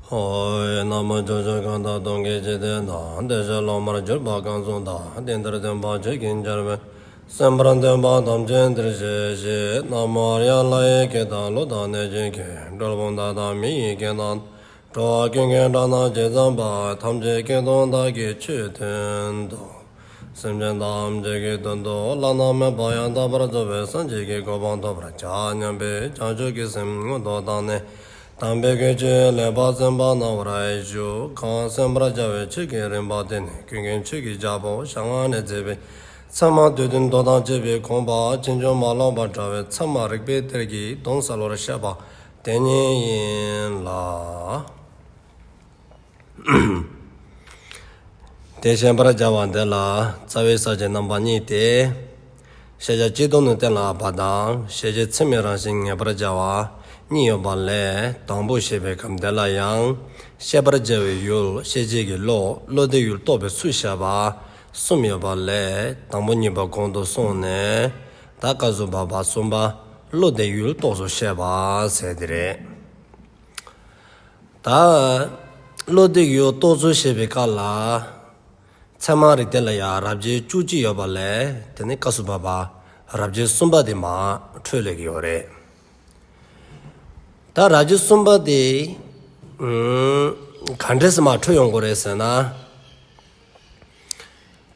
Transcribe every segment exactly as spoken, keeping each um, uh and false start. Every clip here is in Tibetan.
ཨོ། ན་མོ། ཕྱོགས་བཅུ་གང་དག་སྟོང་གི་འཇིག་རྟེན་དང་། བདེ་གཤེགས་སློབ་མར་གྱུར་པ་གང་བཞུགས་དང་། དེང་འདིར་སྟོན་པ་ཆོས་ཀྱི་ཆར་འབེབས། གསན་པར་འདོད་པ་ཐམས་ཅད་འདིར་གཤེགས་ཤིག། ན་མོ་ཨཱརྱ། ལྷ་ཡི་སྐད་དང་ཀླུ་དང་གནོད་སྦྱིན་སྐད། གྲུལ་བུམ་དག་དང་མི་ཡི་སྐད་རྣམས། འགྲོ་བ་ཀུན་གྱི་སྒྲ་རྣམས་ཇི་ཙམ་པ། ཐམས་ཅད་སྐད་དུ་བདག་གིས་ཆོས་བསྟན་ཏོ། སེམས་ཅན་ཐམས་ཅད་ཀྱི་དོན་དུ་བླ་ན་མེད་པ་ཡང་དག་པར་རྫོགས་པའི་སངས་རྒྱས་ཀྱི་གོ་འཕང་ཐོབ་པར་བྱ་སྙམ་པའི་བྱང་ཆུབ་ཀྱི་སེམས་སྔོན་དུ་བཏང་ནས། དམ་པའི་ཆོས་ཀྱི་ལེགས་པར་གསན་པ་གནང་བར་ཞུ། གང་གསན་པར་བྱ་བའི་ཆོས་ཀྱི་རིམ་པ་དེ་ནི་ཀུན་མཁྱེན་ཆོས་ཀྱི་རྒྱལ་པོ་ཞལ་སྔ་ནས་མཛད་པའི་ཚད་མ་སྡེ་བདུན་མདོ་དང་བཅས་པའི་དགོངས་པ་ཕྱིན་ཅི་མ་ལོག་པར་བཀྲལ་བའི་ཚད་མ་རིགས་པའི་གཏེར་གྱི་དོན་གསལ་བར་བཤད་པ་དེ་ཉིད་ཡིན་ལ། དེ་བཤད་པར་བྱ་བ་འདི་ལ་རྩ་བའི་ས་བཅད་རྣམ་པ་གཉིས་ཏེ། ཤེས་བྱ་སྤྱི་ལྡོག་ནས་གཏན་ལ་དབབ་པ་དང་། ཤེས་བྱེད་ཚད་མའི་རང་བཞིན་ངེས་པར་བྱ་བ་གཉིས་ཡོད་པ་ལས། དང་པོ་བཤད་པའི་སྐབས་འདི་ལ་ཡང་། བཤད་པར་བྱ་བའི་ཡུལ། ཤེས་བྱེད་ཀྱི་བློ། བློ་དེའི་ཡུལ་རྟོགས་པའི་ཚུལ་བཤད་པ་གསུམ་ཡོད་པ་ལས། དང་པོ་གཉིས་པ་གོང་དུ་སོང་ནས། ད་སྐབས་སུ་བབ་པ་གསུམ་པ་བློ་དེའི་ཡུལ་རྟོགས་ཚུལ་བཤད་པ་ཟེར་དེ་རེད། ད་བློ་དེའི་ཡུལ་རྟོགས་ཚུལ་བཤད་པའི་སྐབས་ལ། ཚད་མ་རིགས་གཏེར་ལ་ཡང་རབ་བྱེད་བཅུ་གཅིག་ཡོད་པ་ལས། དེ་ནི་སྐབས་སུ་བབ་པ་རབ་བྱེད་གསུམ་པ་དེ་མར་འཕྲོས་ལེགས་ཡོད་རེད། ད་རབ་བྱེད་གསུམ་པ་དེ་ག་འདྲས་སེ་མར་འཕྲོས་ཡོང་དགོས་རེད་ཟེར་ན།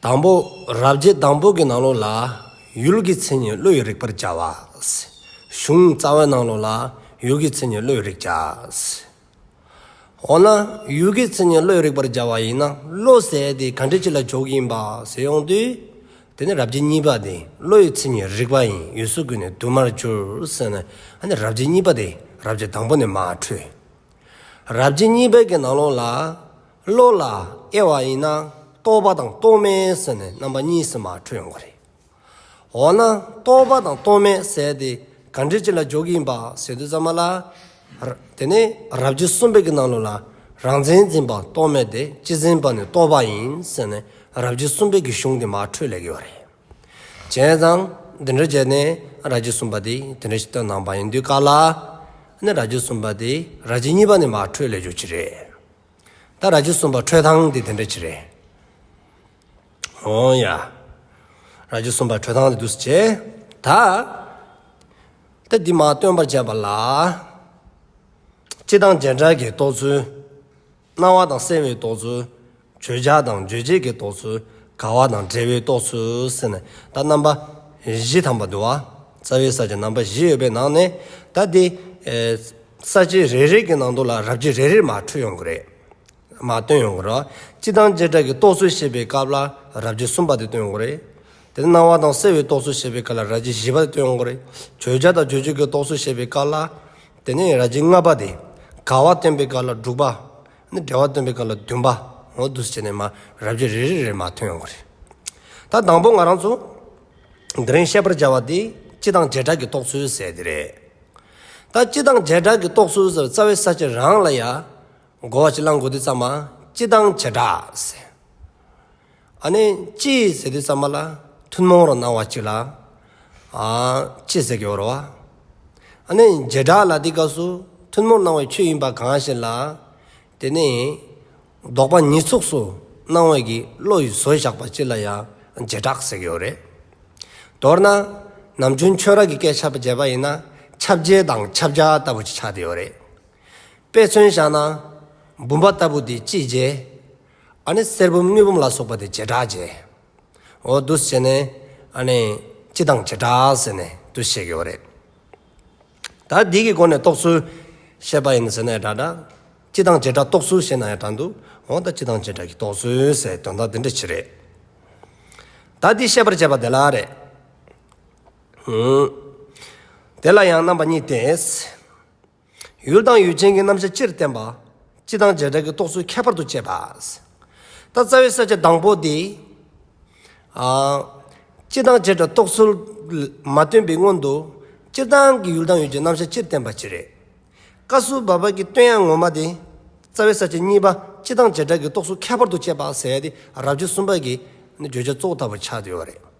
དང་པོ། རབ་བྱེད་དང་པོ་གི་ནང་ལོགས་ལ་ཡུལ་གྱི་མཚན་ཉིད་བློ་ཡིས་རིག་པར་བྱ་བ། གཞུང་རྩ་བའི་ནང་ལོགས་ལ་ཡུལ་གྱི་མཚན་ཉིད་བློ་ཡིས་རིག་བྱ། འོ་ན་ཡུལ་གྱི་མཚན་ཉིད་བློ་ཡིས་རིག་པར་བྱ་བ་ཡིན་ན། བློ་ཟེར་དེ་ག་འདྲ་ཅིག་ལ་འཇོག་གི་ཡིན་པ་ཟེར་ཡོང་དུས། དེ་ནི་རབ་བྱེད་གཉིས་པ་དེ་བློ་ཡི་མཚན་ཉིད་རིག་པ་ཡིན། ཡུལ་སོགས་ཀུན་ནས་དུ་མར་གྱུར་ཟེར་ནས། ཨ་ནི་རབ་བྱེད་གཉིས་པ་དེ་རབ་བྱེད་དང་པོ་ནས་མར་འཕྲོས། རབ་བྱེད་གཉིས་པའི་གི་ནང་ལོགས་ལ། བློ་ལ་དབྱེ་བ་ཡིན་ན་རྟོག་པ་དང་རྟོག་མེད་ཟེར་ནས་རྣམ་པ་གཉིས་སུ་མར་འཕྲོས་ཡོང་གི་རེད། འོ་ན་རྟོག་པ་དང་རྟོག་མེད་ཟེར་དེ་ག་འདྲ་ཅིག་ལ་འཇོག་གི་ཡིན་པ་ཟེར་དུས་ཙམ་པ་ལ། དེ་ནས་རབ་བྱེད་གསུམ་པའི་གི་ནང་ལོགས་ལ། རང་མཚན་འཛིན་པ་རྟོག་མེད་དེ། སྤྱི་འཛིན་པ་ནི་རྟོག་པ་ཡིན་ཟེར་ནས་རབ་བྱེད་གསུམ་པའི་གི་གཞུང་དེ་མར་འཕྲོས་ལེགས་ཡོད་རེད། བྱས་ཙང་འདི་འདྲ་བྱས་ནས་རབ་བྱེད་གསུམ་པ་དེ་དེ་འདྲ་ཞིག་བཏོན་གནང་པ་ཡིན་དུས་སྐབས་ལ། ཨ་ནི་རབ་བྱེད་གསུམ་པ་དེ་རབ་བྱེད་གཉིས་པ་ནས་མར་འཕྲོས་ལེགས་ཡོད་ཅིག་རེད། ད་རབ་བྱེད་གསུམ་པ་འཕྲོས་སྟངས་དེ་དེ་འདྲ་ཅིག་རེད། འོ་ཡ། རབ་བྱེད་གསུམ་པ་འཕྲོས་སྟངས་དེ་འདུག་སེ་བྱས། ད། ད་འདི་མར་སྟོན་པར་བྱས་པ་ལ། སྤྱི་དང་བྱེ་བྲག་གི་རྟོགས་ཚུལ། སྣང་བ་དང་སེལ་བའི་རྟོགས་ཚུལ། བརྗོད་བྱ་དང་རྗོད་བྱེད་ཀྱི་རྟོགས་ཚུལ། འགལ་བ་དང་འབྲེལ་བའི་རྟོགས་ཚུལ་ཟེར་ནས་ད་རྣམ་པ་བཞི་ཐམ་པ་འདུག་བ། རྩ་བའི་ས་བཅད་རྣམ་པ་བཞི་ཡོད་པའི་ནང་ནས། ད་དེ་ས་བཅད་རེ་རེ་གི་ནང་དུ་ལ་རབ་བྱེད་རེ་རེར་མར་འཕྲོས་ཡོང་གི་རེད། མར་སྟོན་ཡོང་གི་རེད། སྤྱི་དང་བྱེ་བྲག་གི་རྟོགས་ཚུལ་བཤད་པའི་སྐབས་ལ་རབ་བྱེད་གསུམ་པ་དེ་སྟོན་ཡོང་གི་རེད། དེ་ནས་སྣང་བ་དང་སེལ་བའི་རྟོགས་ཚུལ་བཤད་པའི་སྐབས་ལ་རབ་བྱེད་བཞི་པ་དེ་སྟོན་ཡོང་གི་རེད། བརྗོད་བྱ་དང་རྗོད་བྱེད་ཀྱི་རྟོགས་ཚུལ་བཤད་པའི་སྐབས་ལ། དེ་ནས་རབ་བྱེད་ལྔ་པ་དེ། འགལ་བ་སྟོན་པའི་སྐབས་ལ་དྲུག་པ། ནི་འབྲེལ་བ་སྟོན་པའི་སྐབས་ལ་བདུན་པ། འོ་འདུག་སེ་བྱས་ནས་མར་རབ་བྱེད་རེ་རེ་རེ་མར་ཐོན་ཡོང་གི་རེད། ད་དང་པོ་ང་རང་ཚོ་འདི་རིང་བཤད་པར་བྱ་བ་དེ་སྤྱི་དང་བྱེ་བྲག་གི་རྟོགས་ཚུལ་ཟེར་དེ་རེད། ད་སྤྱི་དང་བྱེ་བྲག་གི་རྟོགས་ཚུལ་ཟེར་རྩ་བའི་ས་བཅད་རང་ལ་ཡ། གོ་བ་ཅིག་བླང་དགོས་དུས་ཙམ་པ་སྤྱི་དང་བྱེ་བྲག་ཟེར། ཨ་ནི་སྤྱི་ཟེར་དུས་ཙམ་པ་ལ་ཐུན་མོང་རུ་སྣང་བ་ཅིག་ལ། ཨ། སྤྱི་ཟེར་གྱི་ཡོད་རེད་བ། ཨ་ནི་བྱེ་བྲག་ལ་དེའི་སྐབས་སུ་ཐུན་མོང་སྣང་བའི་ཆོས་ཡིན་པ་གང་ཞིག་ལ། དེ་ནི་ལྡོག་པ་ཉིད་ཚོགས་སུ་སྣང་བའི་གི་བློ་ཡིས་བཟོ་བཞག་པ་ཅིག་ལ་ཡང་བྱེ་བྲག་ཟེར་གྱི་ཡོད་རེད། མདོར་ན་ནམ་རྒྱུན་ཆོས་ར་གི་སྐད་ཆ་བྱས་པ་ཡིན་ན་ཁྱབ་བྱེད་དང་ཁྱབ་བྱ་ལྟ་བུ་ཅིག་ཆགས་བསྡད་ཡོད་རེད། དཔེ་མཚོན་བཞག་ན། བུམ་པ་ལྟ་བུ་དེ་སྤྱི་བྱས། ཨ་ནི་གསེར་བུམ་དངུལ་བུམ་ལ་སོགས་པ་དེ་བྱེ་བྲག་བྱས། འོ་འདུག་སེ་བྱས་ནས་ཨ་ནི་སྤྱི་དང་བྱེ་བྲག་ཟེར་ནས་འདུག་སེ་བཤད་ཀྱི་ཡོད་རེད། ད་འདི་གི་སྒོ་ནས་རྟོགས་ཚུལ་བཤད་པ་ཡིན་ཟེར་ན་ཡང་འདྲ་འདྲ། སྤྱི་དང་བྱེ་བྲག་རྟོགས་ཚུལ་བཤད་ན་ཡང་འདྲ་འདུག་འོ་ད་སྤྱི་དང་བྱེ་བྲག་གི་རྟོགས་ཚུལ་ཟེར་དོན་དག་འདི་འདྲ་ཅིག་རེད། ད་འདི་བཤད་པར་བྱ་བ་དེ་ལ་རེད། ཧུམ། དེ་ལ་ཡང་རྣམ་པ་གཉིས་ཏེ། ཡུལ་དང་ཡུལ་ཅན་གྱི་རྣམ་གཞག་སྤྱིར་བསྟན་པ། སྤྱི་དང་བྱེ་བྲག་གི་རྟོགས་ཚུལ་ཁྱད་པར་དུ་བྱེད་པ། ད་རྩ་བའི་ས་བཅད་དང་པོ་འདི། ཨ། སྤྱི་དང་བྱེ་བྲག་རྟོགས་ཚུལ་མ་སྟོན་པའི་སྔོན་དུ། སྤྱིར་བཏང་གི་ཡུལ་དང་ཡུལ་ཅན་རྣམ་གཞག་སྤྱིར་བསྟན་པ་ཅིག་རེད། སྐབས་སུ་བབ་པ་གི་སྟོན་ཡ་ངོ་མ་དེ། རྩ་བའི་ས་བཅད་གཉིས་པ་སྤྱི་དང་བྱེ་བྲག་གི་རྟོགས་ཚུལ་ཁྱད་པར་དུ་བྱེད་པ་ཟེར་ཡ་དེ་རབ་བྱེད་གསུམ་པ་གི་བརྗོད་བྱ་གཙོ་བོ་ལྟ་བུ་ཆགས་བསྡད་ཡོད་རེད།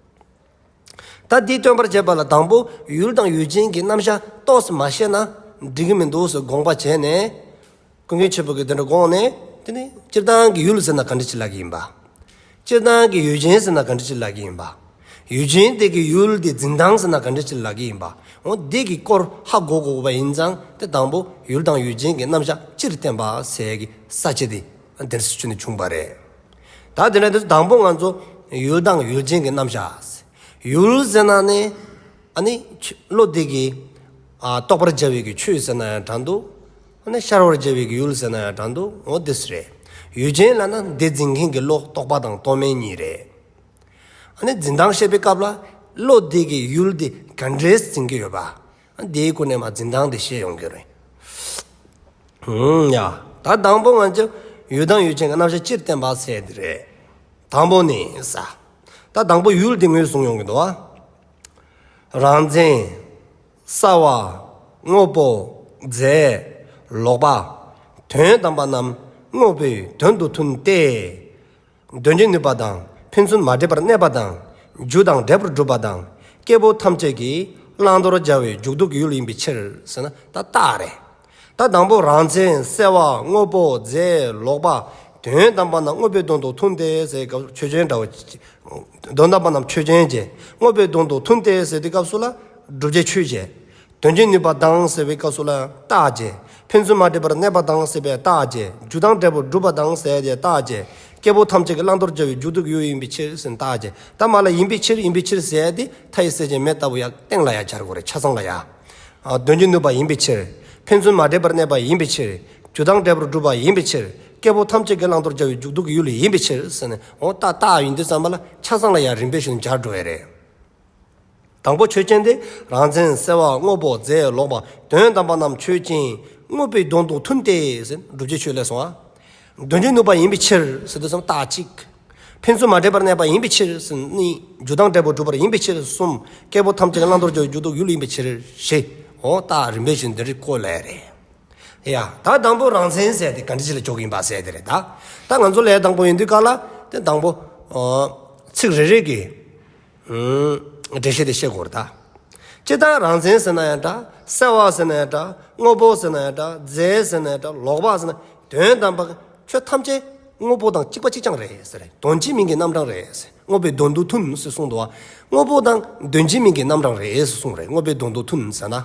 ད་འདི་སྟོན་པར་བྱེད་པ་ལ་དང་པོ་ཡུལ་དང་ཡུལ་ཅན་གྱི་རྣམ་གཞག་ཏོག་ཙམ་མ་བཤད་ན་འགྲིག་གི་མི་འདུག་ཟེར་དགོངས་པ་བྱས་ནས། ཐུགས་འགན་ཆེན་པོ་གི་དེ་འདྲ་དགོངས་ནས། དེ་ནི་སྤྱིར་བཏང་གི་ཡུལ་ཟེར་ན་ག་འདྲ་ཅིག་ལབ་ཀྱི་ཡིན་པ། སྤྱིར་བཏང་གི་ཡུལ་ཅན་ཟེར་ན་ག་འདྲ་ཅིག་ལབ་ཀྱི་ཡིན་པ། ཡུལ་ཅན་དེ་གི་ཡུལ་དེ་འཛིན་སྟངས་ཟེར་ན་ག་འདྲ་ཅིག་ལབ་ཀྱི་ཡིན་པ། འོ་དེ་གི་སྐོར་ཧ་གོ་དགོས་པ་ཡིན་ཙང་། དེ་དང་པོ་ཡུལ་དང་ཡུལ་ཅན་གྱི་རྣམ་གཞག་སྤྱིར་བསྟན་པ་ཟེར་གྱི་ས་བཅད་དེ་དེ་འདྲ་ཞིག་བྱུང་བ་རེད། ད་དེ་འདྲ་དེ་དང་པོ་ང་ཚོ་ཡུལ་དང་ཡུལ་ཅན་གྱི་རྣམ་གཞག། ཡུལ་ཟེར་ན་ནི་ཨ་ནི་ཆོས་བློ་དེ་གི་ཨ་རྟོགས་པར་བྱ་བའི་གི་ཆོས་ཟེར་ན་ཡང་འདྲ་འདུག་ཨ་ནི་ཤར་བར་བྱ་བའི་གི་ཡུལ་ཟེར་ན་ཡང་འདྲ་འདུག་འོ་དེ་རེད། ཡུལ་ཅན་ལབ་ན་དེ་འཛིན་མཁན་གྱི་བློ་རྟོག་པ་དང་རྟོག་མེད་གཉིས་རེད། ཨ་ནི་འཛིན་སྟངས་བཤད་པའི་སྐབས་ལ་བློ་དེ་གི་ཡུལ་དེ་ག་འདྲས་འཛིན་གྱི་ཡོད་པ། ཨ་དེའི་སྒོ་ནས་མར་འཛིན་སྟངས་དེ་བཤད་ཡོང་གི་རེད། ཧུམ། ཡ། ད་དང་པོ་ང་ཚོ་ཡུལ་དང་ཡུལ་ཅན་གྱི་རྣམ་གཞག་སྤྱིར་བསྟན་པ་ཟེར་དེ་རེད། དང་པོ་ནི་ས། ད་དང་པོ་ཡུལ་དེ་ངོས་བཟུང་ཡོང་གི་འདུག་བ། རང་མཚན། གསལ་བ། དངོས་པོ། རྫས། ལོག་པ། དོན་དམ་པ་རྣམས་དངོས་པོའི་དོན་དུ་མཐུན་ཏེ། དོན་གྱི་ནུས་པ་དང་ཕན་ཚུན་མ་འདྲེས་པར་གནས་པ་དང་། རྒྱུ་དང་འབྲས་བུར་གྲུབ་པ་དང་། སྐྱེས་བུ་ཐམས་ཅད་ཀྱིས་བླང་དོར་བྱ་བའི་འཇུག་ལྡོག་གི་ཡུལ་ཡིན་པའི་ཕྱིར་ཟེར་ན་ད་རྟགས་རེད། ད་དང་པོ་རང་མཚན་གསལ་བ་དངོས་པོ་རྫས་ལོག་པ། དོན་དམ་པ་རྣམས་དངོས་པོའི་དོན་དུ་མཐུན་ཏེ་ཟེར་སྐབས་ཆོས་ཅན་འདྲ་བོ། དོན་དམ་པ་རྣམས་ཆོས་ཅན་བྱས། དངོས་པོའི་དོན་དུ་མཐུན་ཏེ་ཟེར་དུས་སྐབས་སུ་ལ་བསྒྲུབ་བྱའི་ཆོས་བྱས། དོན་གྱི་ནུས་པ་དང་ཟེར་བའི་སྐབས་སུ་ལ་རྟགས་བྱས། ཕན་ཚུན་མ་འདྲེས་པར་གནས་པ་དང་ཟེར་བའི་རྟགས་བྱས། རྒྱུ་དང་འབྲས་བུར་གྲུབ་པ་དང་ཟེར་ཡ་དེ་རྟགས་བྱས། སྐྱེས་བུ་ཐམས་ཅད་ཀྱིས་བླང་དོར་བྱ་བའི་འཇུག་ལྡོག་གི་ཡུལ་ཡིན་པའི་ཕྱིར་ཟེར་ན་རྟགས་བྱས། ད་མ་ལ་ཡིན་པའི་ཕྱིར་ཡིན་པའི་ཕྱིར་ཟེར་ཡ་དེ་མཐའ་ཡས་གསལ་བྱེད་མེ་ལྟ་བུ་ཡ་སྟེང་ལ་ཡ་སྦྱར་དགོས་རེད། ཆ་ཚང་ལ་ཡ། ཨ་དོན་གྱི་ནུས་པ་ཡིན་པའི་ཕྱིར། ཕན་ཚུན་མ་འདྲེས་པར་གནས་པ་ཡིན་པའི་ཕྱིར། རྒྱུ་དང་འབྲས་བུར་གྲུབ་པ་ཡིན་པའི་ཕྱིར། སྐྱེས་བུ་ཐམས་ཅད་ཀྱིས་བླང་དོར་བྱ་བའི་འཇུག་ལྡོག་གི་ཡུལ་ཡིན་པའི་ཕྱིར་ཟེར་ནས། འོ་ད་རྟགས་ཡིན་དུས་ཙམ་པ་ལ་ཆ་ཚང་ལ་ཡ་རིམ་པས་བཞིན་སྦྱར་འགྲོ་ཡ་རེད། དང་པོ་ཆོས་ཅན་དེ་རང་མཚན་གསལ་བ་དངོས་པོ་རྫས་ལོག་པ། དོན་དམ་པ་རྣམས་ཆོས་ཅན། དངོས་པོའི་དོན་དུ་མཐུན་ཏེ་ཟེར་བསྒྲུབ་བྱའི་ཆོས་ལས་སོང་བ། དོན་གྱི་ནུས་པ་ཡིན་པའི་ཕྱིར་ཟེར་དུས་ཙམ་རྟགས་གཅིག་ཕན་ཚུན་མ་འདྲེས་པར་གནས་པ་ཡིན་པའི་ཕྱིར་ཟེར་གཉིས། རྒྱུ་དང་འབྲས་བུར་གྲུབ་པ་ཡིན་པའི་ཕྱིར་གསུམ། སྐྱེས་བུ་ཐམས་ཅད་ཀྱིས་བླང་དོར་བྱ་བའི་འཇུག་ལྡོག་གི་ཡུལ་ཡིན་པའི་ཕྱིར་བཞི། འོ་རྟགས་རིམ་པས་བཞིན་འདི་རིགས་བཀོད་ལ་ཡ་རེད། ཡ། ད་དང་པོ་རང་མཚན་ཟེར་དེ་ག་འདྲ་ཞིག་ལ་འཇོག་གི་ཡིན་པ་ཟེར་དེ་རེད་ད། ད་ང་ཚོ་ལས་དང་པོ་ཡིན་དུས་ག་ལ་དེ་དང་པོ། ཨ་ཚིག་རེ་རེ་གི་ཨུམ་འགྲེལ་བཤད་དེ་བཤད་དགོས་རེད་ད། སྤྱིར་བཏང་རང་མཚན་ཟེར་ན་ཡང་འདྲ། གསལ་བ་ཟེར་ན་ཡང་འདྲ། དངོས་པོ་ཟེར་ན་ཡང་འདྲ། རྫས་ཟེར་ན་ཡང་འདྲ། ལོག་པ་ཟེར་ན། དོན་དམ་པ་ཆོས་ཐམས་ཅད་དངོས་པོ་དང་གཅིག་པ་གཅིག་རྐྱང་རེད་ཟེར། དོན་གཅིག་མིང་གི་རྣམ་གྲངས་རེད་ཟེར། དངོས་པོའི་དོན་དུ་མཐུན་ཟེར་གསུངས་འདུག་བ། དངོས་པོ་དང་དོན་གཅིག་མིང་གི་རྣམ་གྲངས་རེད་ཟེར་གསུངས་རེད། དངོས་པོའི་དོན་དུ་མཐུན་ཟེར་ན།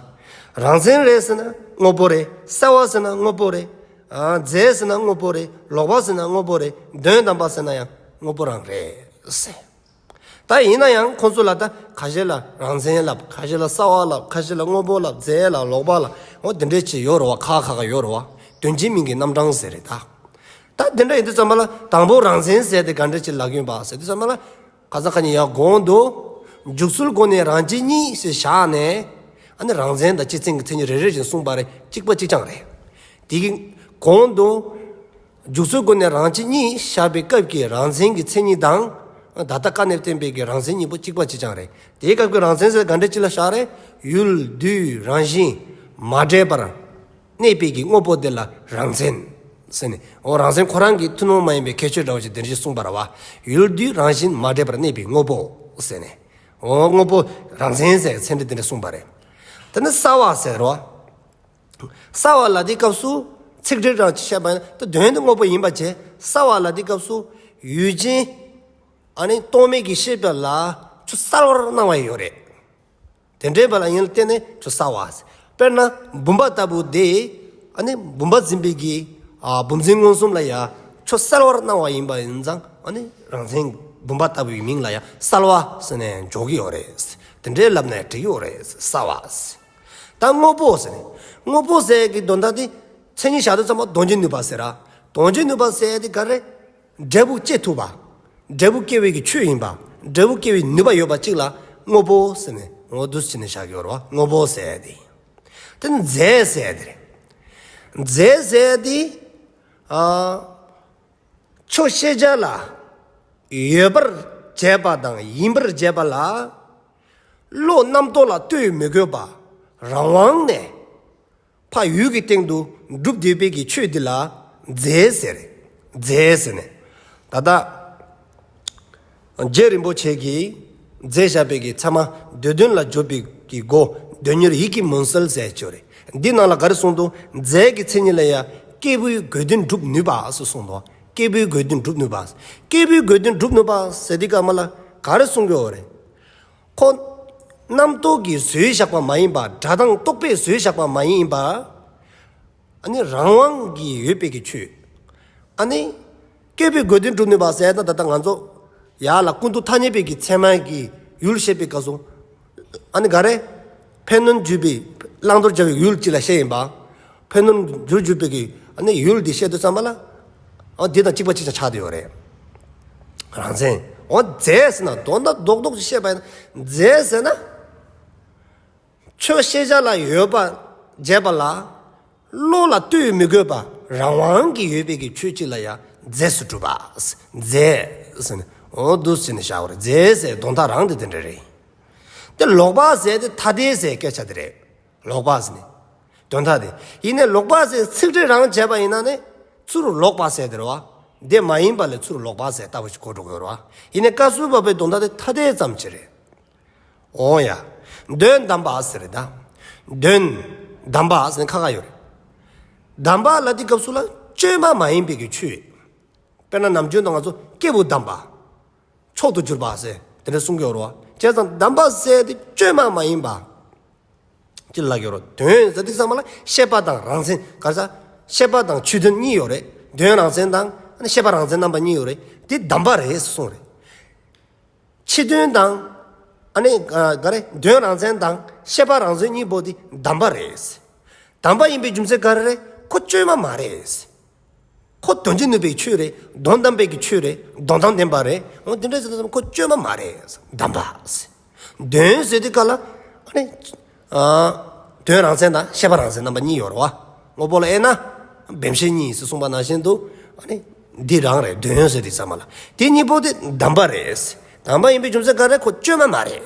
རང་མཚན་རེད་ཟེར་ན་དངོས་པོ་རེད། གསལ་བ་ཟེར་ན་དངོས་པོ་རེད། ཨ་རྫས་ཟེར་ན་དངོས་པོ་རེད། ལོག་པ་ཟེར་ན་དངོས་པོ་རེད། དོན་དམ་པ་ཟེར་ན་ཡང་དངོས་པོ་རང་རེད་ཟེར། ད་ཡིན་ན་ཡང་ཁོང་ཚོ་ལ་ད་ཁ་ཤས་ལ་རང་མཚན་ལབ། ཁ་ཤས་ལ་གསལ་བ་ལབ། ཁ་ཤས་ལ་དངོས་པོ་ལབ། རྫས་ལབ། ལོག་པ་ལབ། འོ་དེ་འདྲས་ཅིག་ཡོད་རེད་བ། ཁག་ཁག་ཡོད་རེད་བ། དོན་གཅིག་མིང་གི་རྣམ་གྲངས་ཟེར་རེད་ད། ད་དེ་འདྲ་ཡིན་དུས་ཙམ་པ་ལ་དང་པོ་རང་མཚན་ཟེར་དེ་ག་འདྲ་ཅིག་ལབ་ཀྱི་ཡོད་པ་ཟེར་དུས་ཙམ་པ་ལ། ཁ་སང་ཁ་ཉིན་ཡར་གོང་དུ། འཇུག་ཚུལ་སྒོ་ནས་རང་གཅིག་གཉིས་ཞེས་བཞག་ནས། ཨ་ནི་རང་མཚན་དང་སྤྱི་མཚན་གྱི་མཚན་ཉིད་རེ་རེ་བཞིན་གསུངས་པ་རེད། གཅིག་པ་གཅིག་རྐྱང་རེད། དེ་གི་གོང་དུ། འཇུག་ཚུལ་སྒོ་ནས་རང་གཅིག་གཉིས་བཞག་པའི་སྐབས་ཀྱི་རང་མཚན་གྱི་མཚན་ཉིད་དང་། ད་ལྟ་བཀའ་ནས་བསྟན་པའི་གི་རང་མཚན་གཉིས་པོ་གཅིག་པ་གཅིག་རྐྱང་རེད། དེའི་སྐབས་ཀྱི་རང་མཚན་ཟེར་ག་འདྲ་ཅིག་ལ་བཞག་རེད། ཡུལ་དུས་རང་བཞིན་མ་འདྲེས་པར་གནས་པའི་གི་དངོས་པོ་དེ་ལ་རང་མཚན་ཟེར་ནས། འོ་རང་མཚན་ཁོ་རང་གི་ཐུན་མོང་མ་ཡིན་པའི་ཁྱད་ཆོས་འདྲ་བོ་ཞིག་དེ་འདྲ་ཞིག་གསུངས་པ་རེད་བ། ཡུལ་དུས་རང་བཞིན་མ་འདྲེས་པར་གནས་པའི་དངོས་པོ་ཟེར་ནས། འོ་དངོས་པོ་རང་མཚན་ཟེར་ཚད་འདྲ་དེ་འདྲ་གསུངས་པ་རེད། དེ་ནི་གསལ་བ་ཟེར་རོ། གསལ་བ་ལ་དེའི་སྐབས་སུ་ཚིག་འགྲེལ་རང་ཅིག་བཤད་པ་ཡིན་ན་ད་དོན་དེ་དངོས་པོ་ཡིན་པ་བྱས། གསལ་བ་ལ་དེའི་སྐབས་སུ་ཡུལ་ཅན། ཨ་ནི་རྟོག་མེད་ཀྱི་ཤེས་པ་ལ་ཆོས་གསལ་བར་སྣང་བ་ཡོད་རེད། དེ་འདྲའི་བ་ལ་ཡིན་ལ་བརྟེན་ནས་ཆོས་གསལ་བ། དཔེར་ན་བུམ་པ་ལྟ་བུ་དེ། ཨ་ནི་བུམ་པ་འཛིན་པའི་གི། ཨ་བུམ་འཛིན་མངོན་སུམ་ལ་ཡང་ཆོས་གསལ་བར་སྣང་བ་ཡིན་པ་ཡིན་ཙང་། ཨ་ནི་རང་མཚན་བུམ་པ་ལྟ་བུའི་མིང་ལ་ཡང་གསལ་བ་ཟེར་ནས་འཇོག་གི་ཡོད་རེད། དེ་འདྲའི་ལབ་ནས་འགྲིག་གི་ཡོད་རེད། གསལ་བ། ད་དངོས་པོ་ཟེར་ནས། དངོས་པོ་ཟེར་གི་དོན་དག་དེ་མཚན་ཉིད་བཞག་དུས་ཙམ་པ་དོན་གྱི་ནུས་པ་ཟེར་ར། དོན་གྱི་ནུས་པ་ཟེར་དེ་ག་རེ། འབྲས་བུ་སྐྱེ་ཐུབ་པ། འབྲས་བུ་སྐྱེ་བའི་གི་ཆོས་ཡིན་པ། འབྲས་བུ་སྐྱེ་བའི་ནུས་པ་ཡོད་པ་གཅིག་ལ་དངོས་པོ་ཟེར་ནས་ངོ་བསྡུ་བྱས་ནས་བཞག་གི་ཡོད་རེད་བ། དངོས་པོ་ཟེར་དེ། དེ་ནི་རྫས་ཟེར་དེ་རེད། རྫས་ཟེར་དེ། ཨ་ཆོས་ཤེས་བྱ་ལ་ཡོད་པར་བྱས་པ་དང་ཡིན་པར་བྱས་པ་ལ། བློ་རྣམ་རྟོག་ལ་ལྟོས་མི་དགོས་པ། རང་དབང་ནས། ཕ་ཡུལ་གྱི་སྟེང་དུ་གྲུབ་བསྡད་པའི་གི་ཆོས་འདི་ལ་རྫས་ཟེར། རྫས་ཟེར་ནས། ད་ལྟ་རྗེ་རིན་པོ་ཆེ་གིས་མཛད་བཞག་པའི་གི་ཚད་མ་སྡེ་བདུན་ལ་འཇུག་པའི་གི་སྒོ་མདོ་མྱུར་ཡིད་ཀྱི་མུན་སེལ་ཟེར་ཅིག་ཡོད་རེད། འདི་ནང་ལ་ག་རེ་གསུངས་འདུག་རྫས་ཀྱི་མཚན་ཉིད་ལ་ཡང་ སྐྱེས་བུའི་དགོས་དོན་སྒྲུབ་ནུས་པ་ཟེར་གསུངས་འདུག་སྐྱེས་བུའི་དགོས་དོན་སྒྲུབ་ནུས་པ། སྐྱེས་བུའི་དགོས་དོན་སྒྲུབ་ནུས་པ་ཟེར་དུས་སྐབས་མ་ལ་ག་རེ་གསུང་གི་ཡོད་རེད། ཁོ་རྣམ་རྟོག་གིས་བཟོས་བཞག་པ་མ་ཡིན་པ། སྒྲ་དང་རྟོག་པས་བཟོས་བཞག་པ་མ་ཡིན་པ། ཨ་ནི་རང་དབང་གིས་ཡོད་པའི་གི་ཆོས། ཨ་ནི་སྐྱེས་བུའི་དགོས་དོན་སྒྲུབ་ནུས་པ་ཟེར་ན་ད་ལྟ་ང་ཚོ་ཡར་ལ་ཀུན་ཏུ་ཐ་སྙད་པའི་གི་ཚད་མ་གི་ཡུལ་བཤད་པའི་སྐབས་སུ། ཨ་ནི་ག་རེ། ཕན་གནོད་འཇུག་པའི་བླང་དོར་བྱ་བའི་ཡུལ་གཅིག་ལ་བཤད་ཡིན་པ། ཕན་གནོད་འཇུག་འཇུག་པའི་གི་ཨ་ནི་ཡུལ་འདི་བཤད་དུས་ཙམ་པ་ལ། ཨ་འདི་དང་གཅིག་པ་གཅིག་རྐྱང་ཆགས་བསྡད་ཡོད་རེད། རང་མཚན། འོ་རྫས་ཟེར་ན་དོན་དག་རྡོག་རྡོག་ཅིག་བཤད་པ་ཡིན་ན་རྫས་ཟེར་ན། ཆོས་ཤེས་བྱ་ལ་ཡོད་པ་བྱས་པ་ལ། བློ་ལ་ལྟོས་མི་དགོས་པ་རང་དབང་གིས་ཡོད་པའི་གི་ཆོས་གཅིག་ལ་ཡང་རྫས་སུ་གྲུབ་པ། རྫས་ཟེར་ནས་འོ་འདུག་ཟེར་ནས་བཞག་པ་རེད། རྫས་ཟེར་དོན་དག་རང་དེ་དེ་འདྲ་རེད། དེ་ལོག་པ་ཟེར་དེ་ཐ་དད་ཟེར་སྐད་ཆ་དེ་རེད། ལོག་པ་ཟེར་ནས་དོན་དག་དེ་ཡིན་ནས་ལོག་པ་ཟེར་ཚིག་འགྲེལ་རང་བྱས་པ་ཡིན་ན་ནི་ཚུར་ལོག་པ་ཟེར་དེ་རེད་བ། དེ་མ་ཡིན་པ་ལས་ཚུར་ལོག་པ་ཟེར་ལྟ་བུ་ཞིག་གོ་འགྲོ་དགོས་རེད་བ། ཡིན་ནས་སྐབས་སུ་བབ་པའི་དོན་དག་དེ་ཐ་དད་ཙམ་ཅིག་རེད། འོ་ཡ། དོན་དམ་པ་ཟེར་རེད་ད། དོན་དམ་པ་ཟེར་ནས་ཁ་ཁ་ཡོད་རེད། དམ་པ་ལ་དེ་སྐབས་སུ་ལ་བཅོས་མ་མ་ཡིན་པའི་གི་ཆོས། དཔེར་ན་ནམ་རྒྱུན་དུ་ང་ཚོ་སྐྱེས་བུ་དམ་པ། མཆོག་ཏུ་གྱུར་པ་ཟེར་དེ་འདྲ་གསུང་གི་ཡོད་རེད་བ། བྱས་ཙང་དམ་པ་ཟེར་དེ་བཅོས་མ་མ་ཡིན་པ། ཅི་ལ་གི་རོ་དོན་ཟེར་དུས་ཙམ་པ་ལ་ཤེས་པ་དང་རང་མཚན་ག་ས། ཤེས་པ་དང་ཕྱི་དོན་གཉིས་ཡོད་རེད། དོན་རང་མཚན་དང་ཤེས་པ་རང་མཚན་རྣམ་པ་གཉིས་ཡོད་རེད། དེ་དམ་པ་རེད་གསུངས་རེད། ཕྱི་དོན་དང་། ཨ་ནི་ག་རེ་དོན་རང་མཚན་དང་ཤེས་པ་རང་མཚན་གཉིས་པོ་དེ་དམ་པ་རེད། དམ་པ་ཡིན་པའི་རྒྱུ་མཚན་ག་རེ་རེད། ཁོ་བཅོས་མ་མ་རེད། ཁོ་དོན་གཅིག་ནུས་པའི་ཆོས་རེད། དོན་དམ་པའི་གི་ཆོས་རེད། དོན་དམ་བདེན་པ་རེད། འོ་དེ་འདྲ་ཟེར་ན་ཁོ་བཅོས་མ་མ་རེད། དམ་པ། དོན་ཟེར་དུས་སྐབས་ལ་ཨ་ནི། ཨ། དོན་རང་མཚན་དང་ཤེས་པ་རང་མཚན་རྣམ་པ་གཉིས་ཡོད་རེད་བ། དངོས་པོ་ལ་དབྱེ་ན། བེམ་ཤེས་གཉིས་ཟེར་གསུངས་པ་ནང་བཞིན་དུ། ཨ་ནི། འདི་རང་རེད། དོན་ཟེར་དུས་ཙམ་པ་ལ། དེ་གཉིས་པོ་དེ་དམ་པ་རེད། དམ་པ་ཡིན་པའི་རྒྱུ་མཚན་ག་རེ། ཁོ་བཅོས་མ་མ་རེད།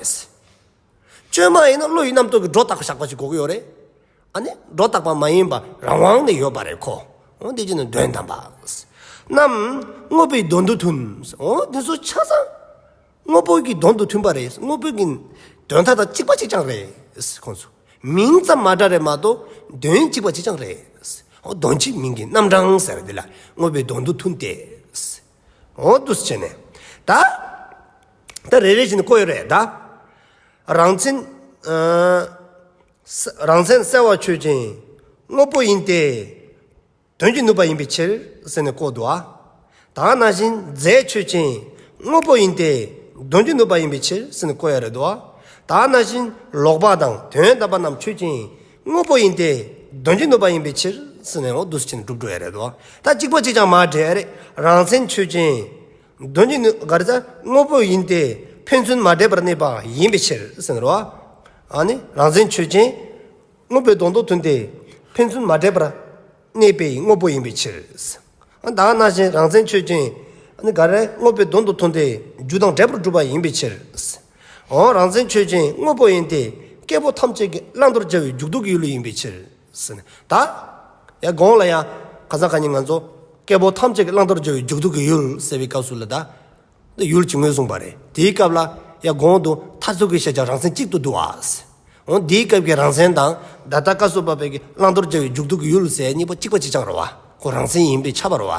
བཅོས་མ་ཡིན་ན་བློ་ཡི་རྣམ་རྟོག་གི་སྒྲོ་བཏགས་པ་བཞག་པ་ཞིག་གོ་གི་ཡོད་རེད། ཨ་ནི་སྒྲོ་བཏགས་པ་མ་ཡིན་པ་རང་དབང་ནས་ཡོད་པ་རེད་ཁོ། འོ་འདི་ཅི་ནི་དོན་དམ་པ། རྣམས་དངོས་པོའི་དོན་དུ་མཐུན། འོ་འདི་ཚོ་ཆ་ཚང་། དངོས་པོ་གི་དོན་དུ་མཐུན་པ་རེད། དངོས་པོ་གི་དོན་མཐའ་དང་གཅིག་པ་གཅིག་རྐྱང་རེད། ཁོང་ཚོ་མིང་ཙམ་མ་འདྲ་རེད་མ་གཏོགས་དོན་གཅིག་པ་གཅིག་རྐྱང་རེད། འོ་དོན་གཅིག་མིང་གི་རྣམ་གྲངས་ཟེར་འདི་ལ་དངོས་པོའི་དོན་དུ་མཐུན་ཏེ། འོ་འདུག་སེ་བྱས་ནས་ད། ད་རེ་རེ་བཞིན་བཀོད་ཡོད་རེད་ད། རང་མཚན། ཨ། ས། རང་མཚན་གསལ་བ་ཆོས་ཅན། དངོས་པོ་ཡིན་ཏེ། དོན་གྱི་ནུས་པ་ཡིན་པའི་ཕྱིར་ཟེར་ནས་བཀོད་འདུག་ཨ། ད་ག་ནང་བཞིན་རྫས་ཆོས་ཅན། དངོས་པོ་ཡིན་ཏེ། དོན་གྱི་ནུས་པ་ཡིན་པའི་ཕྱིར་ཟེར་ནས་བཀོད་ཡ་རེད་འདུག་ཨ། ད་ག་ནང་བཞིན་ལོག་པ་དང་དོན་དམ་པ་རྣམས་ཆོས་ཅན། དངོས་པོ་ཡིན་ཏེ། དོན་གྱི་ནུས་པ་ཡིན་པའི་ཕྱིར་ཟེར་ནས་འོ་འདུག་སེ་བྱས་ནས་གྲུབ་འགྲོ་ཡ་རེད་འདུག་ཨ། ད་གཅིག་པ་གཅིག་རྐྱང་མ་འདྲེས་རེད། རང་མཚན་ཆོས་ཅན། དོན་གྱི་ནུས། ག་རེ་ཟ། དངོས་པོ་ཡིན་ཏེ། ཕན་ཚུན་མ་འདྲེས་པར་གནས་པ་ཡིན་པའི་ཕྱིར་ཟེར་ནས་རེད་བ། ཨ་ནི་རང་མཚན་ཆོས་ཅན། དངོས་པོའི་དོན་དུ་མཐུན་ཏེ། ཕན་ཚུན་མ་འདྲེས་པར་གནས་པའི་དངོས་པོ་ཡིན་པའི་ཕྱིར། ད་ག་ནང་བཞིན་རང་མཚན་ཆོས་ཅན། ཨ་ནི་ག་རེ། དངོས་པོའི་དོན་དུ་མཐུན་ཏེ་རྒྱུ་དང་འབྲས་བུར་གྲུབ་པ་ཡིན་པའི་ཕྱིར། འོ་རང་མཚན་ཆོས་ཅན་དངོས་པོ་ཡིན་ཏེ། སྐྱེས་བུ་ཐམས་ཅད་ཀྱི་བླང་དོར་བྱ་བའི་འཇུག་ལྡོག་གི་ཡུལ་ཡིན་པའི་ཕྱིར། ཟེར་ནས་ད། ཡ་གོང་ལ་ཡང་ཁ་སང་ཁ་ཉིན་ང་ཚོ་སྐྱེས་བུ་ཐམས་ཅད་ཀྱི་བླང་དོར་བྱ་བའི་འཇུག་ལྡོག་གི་ཡུལ་ཟེར་བའི་སྐབས་སུ་ལ་ད། འདི་ཡུལ་གྱི་ངོས་བཟུང་པ་རེད། དེའི་སྐབས་ལ་ཡ་གོང་དུ་མཐར་ཐུག་གི་ཤེས་བྱ་རང་མཚན་གཅིག་ཏུ་འདུ་བ། འོ་འདིའི་སྐབས་ཀྱི་རང་མཚན་དང་ད་ལྟ་སྐབས་སུ་བབ་པའི་གི་བླང་དོར་བྱ་བའི་འཇུག་ལྡོག་གི་ཡུལ་ཟེར་གཉིས་པོ་གཅིག་པ་གཅིག་རྐྱང་རེད་བ། ཁོ་རང་མཚན་ཡིན་པས་ཁྱབ་པ་རེད་བ།